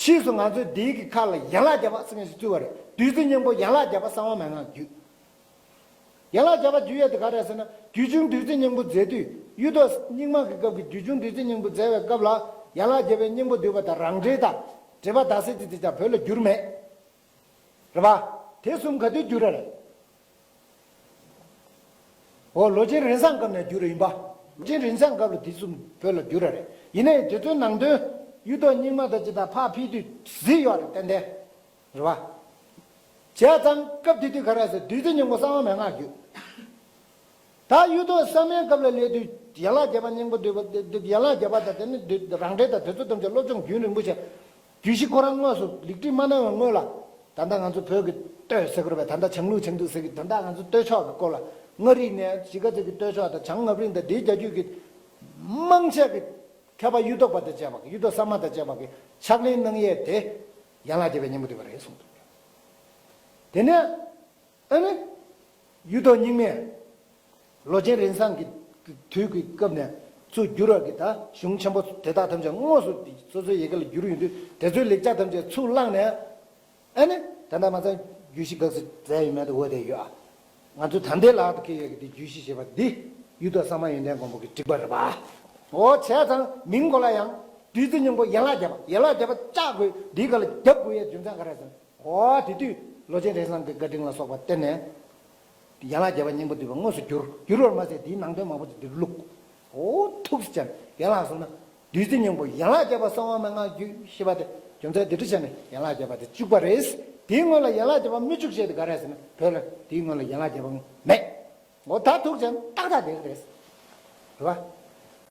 ཕྱིས་སུ་ང་ཚོས་འདིའི་གི་ཁ་ལ་ཡན་ལག་བརྒྱད་པ་ཟེར་མཁན་ཞིག་བཙུགས་པ་རེད། བདུད་རྩི་སྙིང་པོ་ཡན་ལག་བརྒྱད་པ་གསང་བ་མན་ངག་རྒྱུད། ཡན་ལག་བརྒྱད་པ་རྒྱུད་ཡོད་དེ་ག་རེ་ཟེར་ན། རྒྱུད་གཞུང་བདུད་རྩི་སྙིང་པོ་མཛད་དུས་གཡུ་ཐོག་རྙིང་མ་གི་སྐབས་ཀྱི་རྒྱུད་གཞུང་བདུད་རྩི་སྙིང་པོ་མཛད་པའི་སྐབས་ལ་ཡན་ལག་བརྒྱད་པའི་སྙིང་པོ་བསྡུས་པ་དང་རང་འགྲེལ་དང་འགྲེལ་པ་དག་ས་ཅིག་དེ་ཀྱང་བོད་ལ་བསྒྱུར་མེད། རེད་པ། དེ་གསུམ་ག་དུས་བསྒྱུར་ར་རེད། འོ་ལོ་ཆེན་རིན་བཟང་སྐབས་ནས་བསྒྱུར་ར་ཡིན་པ། ལོ་ཆེན་རིན་བཟང་སྐབས་ལ་དེ་གསུམ་བོད་ལ་བསྒྱུར་ར་རེད། ཡིན་ནའི་དེ་ཚོའི་ནང་དོན་གཡུ་ཐོག་རྙིང་མ་དང་ཅིག་དང་ཕར་ཕུལ་དུས་གཟིགས་ཡོད་རེད་ཏན་ཏན། རེད་བ། བྱས་ཙང་སྐབས་དེ་དུས་ག་རེ་ཟེར་བདུད་རྩི་སྙིང་པོ་གསང་བ་མན་ངག་རྒྱུད། ད་གཡུ་ཐོག་གསར་མའི་སྐབས་ལ་སླེབས་དུས་ ཡན་ལག་བརྒྱད་པ་སྙིང་པོ་འདུས་པ་འདི་འདི་ཡན་ལག་བརྒྱད་པ་དང་དེ་ནི་འདུས་རང་འགྲེལ་དང་དེ་ཚོ་ཐམས་ཅད་སློབ་སྦྱོང་རྒྱུན་རིང་པོ་བྱས། རྒྱུད་བཞི་ཁོ་རང་དངོས་སུ་ལེགས་བྲིས་མ་གནང་བའི་སྔོན་ལ། ད་ལྟ་ང་ཚོ་བོད་ཀྱི་སྟོད་ཟེར་དགོས་རེད་པས། ད་ལྟ་བྱང་ལུགས་བྱང་ཐུག་ཟེར་གི། ད་ལྟ་ང་ཚོ་སྟོད་ཕྱོགས་ཀྱི་སྐོར་ལ་མངའ་རིས་ནས་གཞིས་ཀ་རྩེ་གི་སྟོད་ཕྱོགས་དང་བྱང་ལྔ་པ་རིང་དང་དེའི་རྒྱ་རྒྱུད་ཀྱི་མང་ཆེ་གི་མཁས་པ་གཡུ་ཐོག་པ་དང་བཅས་པ་གི་གཡུ་ཐོག་གསར་མ་དང་བཅས་པ་གི་ཕྱག་ལེན་གནང་ཡས་དེ་ཡན་ལག་བརྒྱད་པའི་སྙིང་པོ་འདུས་པ་རེད་གསུངས་འདུག། དེ་ནས། ཨ་ནི། གཡུ་ཐོག་རྙིང་མས། ལོ་ཆེན་རིན་བཟང་གི་དུས་ཀྱི་སྐབས་ནས་ཚུར་བསྒྱུར་བ་གི་ད་གཞུང་ཆེན་པོ་དེ་དག་ཐམས་ཅད་དངོས་སུ་སོ་སོའི་ཡི་གེ་ལ་བསྒྱུར་ཡོང་དུས་དེ་ཚོའི་ལེགས་ཆ་ཐམས་ཅད་ཚུར་བླངས་ནས། ཨ་ནི། ད་ལྟ་མ་ཚང་རྒྱུད་བཞི་ག་ཚོད་མཛད་ཡོད་མེད་དེ་འོ་དེ་ཡོད་ཨ། ང་ཚོ་ད་ལྟའི་ལག་ཏུ་འཁྱེར་ཡོད་ཀྱི་དེ་རྒྱུད་བཞི་ཞེས་པ་འདི་གཡུ་ཐོག་གསར་མ་ཡོན་ཏན་མགོན་པོ་གིས་བསྒྲིགས་པ་རེད་པ། འོ་བྱས་ཙང་མིང་གོ་ལ་ཡང་བདུད་རྩི་སྙིང་པོ་ཡན་ལག་བརྒྱད་པ། ཡན་ལག་བརྒྱད་པ་བཅའ་དགོས། འདིའི་སྒང་ལ་རྒྱབ་དགོས་ཡས་རྒྱུ་མཚན་ག་རེ་ཟེར་ན། འོ་དེ་དུས་ལོ་ཆེན་རིན་བཟང་གི་བཀའ་དྲིན་ལ་སོགས་པ་བརྟེན་ནས། ཡན་ལག་བརྒྱད་པ་སྙིང་པོ་འདུས་པ་དངོས་སུ་བསྒྱུར། བསྒྱུར་བར་མ་ཟད་དེའི་ནང་དོན་མང་པོ་ཅིག་འདིར་བླུགས། འོ་ཐུགས་སུ་བཅངས་ཡན་ལག་གསུངས་ན། བདུད་རྩི་སྙིང་པོ་ཡན་ལག་བརྒྱད་པ་གསང་བ་མན་ངག་རྒྱུད་ཞེས་པ་དེ་རྒྱུ་མཚན་དེ་འདྲ་བྱས་ནས་ཡན་ལག་བརྒྱད་པ་དེ་བཅུག་པ་རེད། དེའི་སྔོན་ལ་ཡན་ལག་བརྒྱད་པ་མི་བཅུག་ཅེས་དེ་ག་རེད་ཟེར་ན་བོད་ལ་དེའི་སྔོན་ལ་ཡན་ལག་བརྒྱད་པ་མེད། འོ་ད་ཐུགས་བྱས་ན་ཏག་ཏག་དེ་རེད། རེད་པ།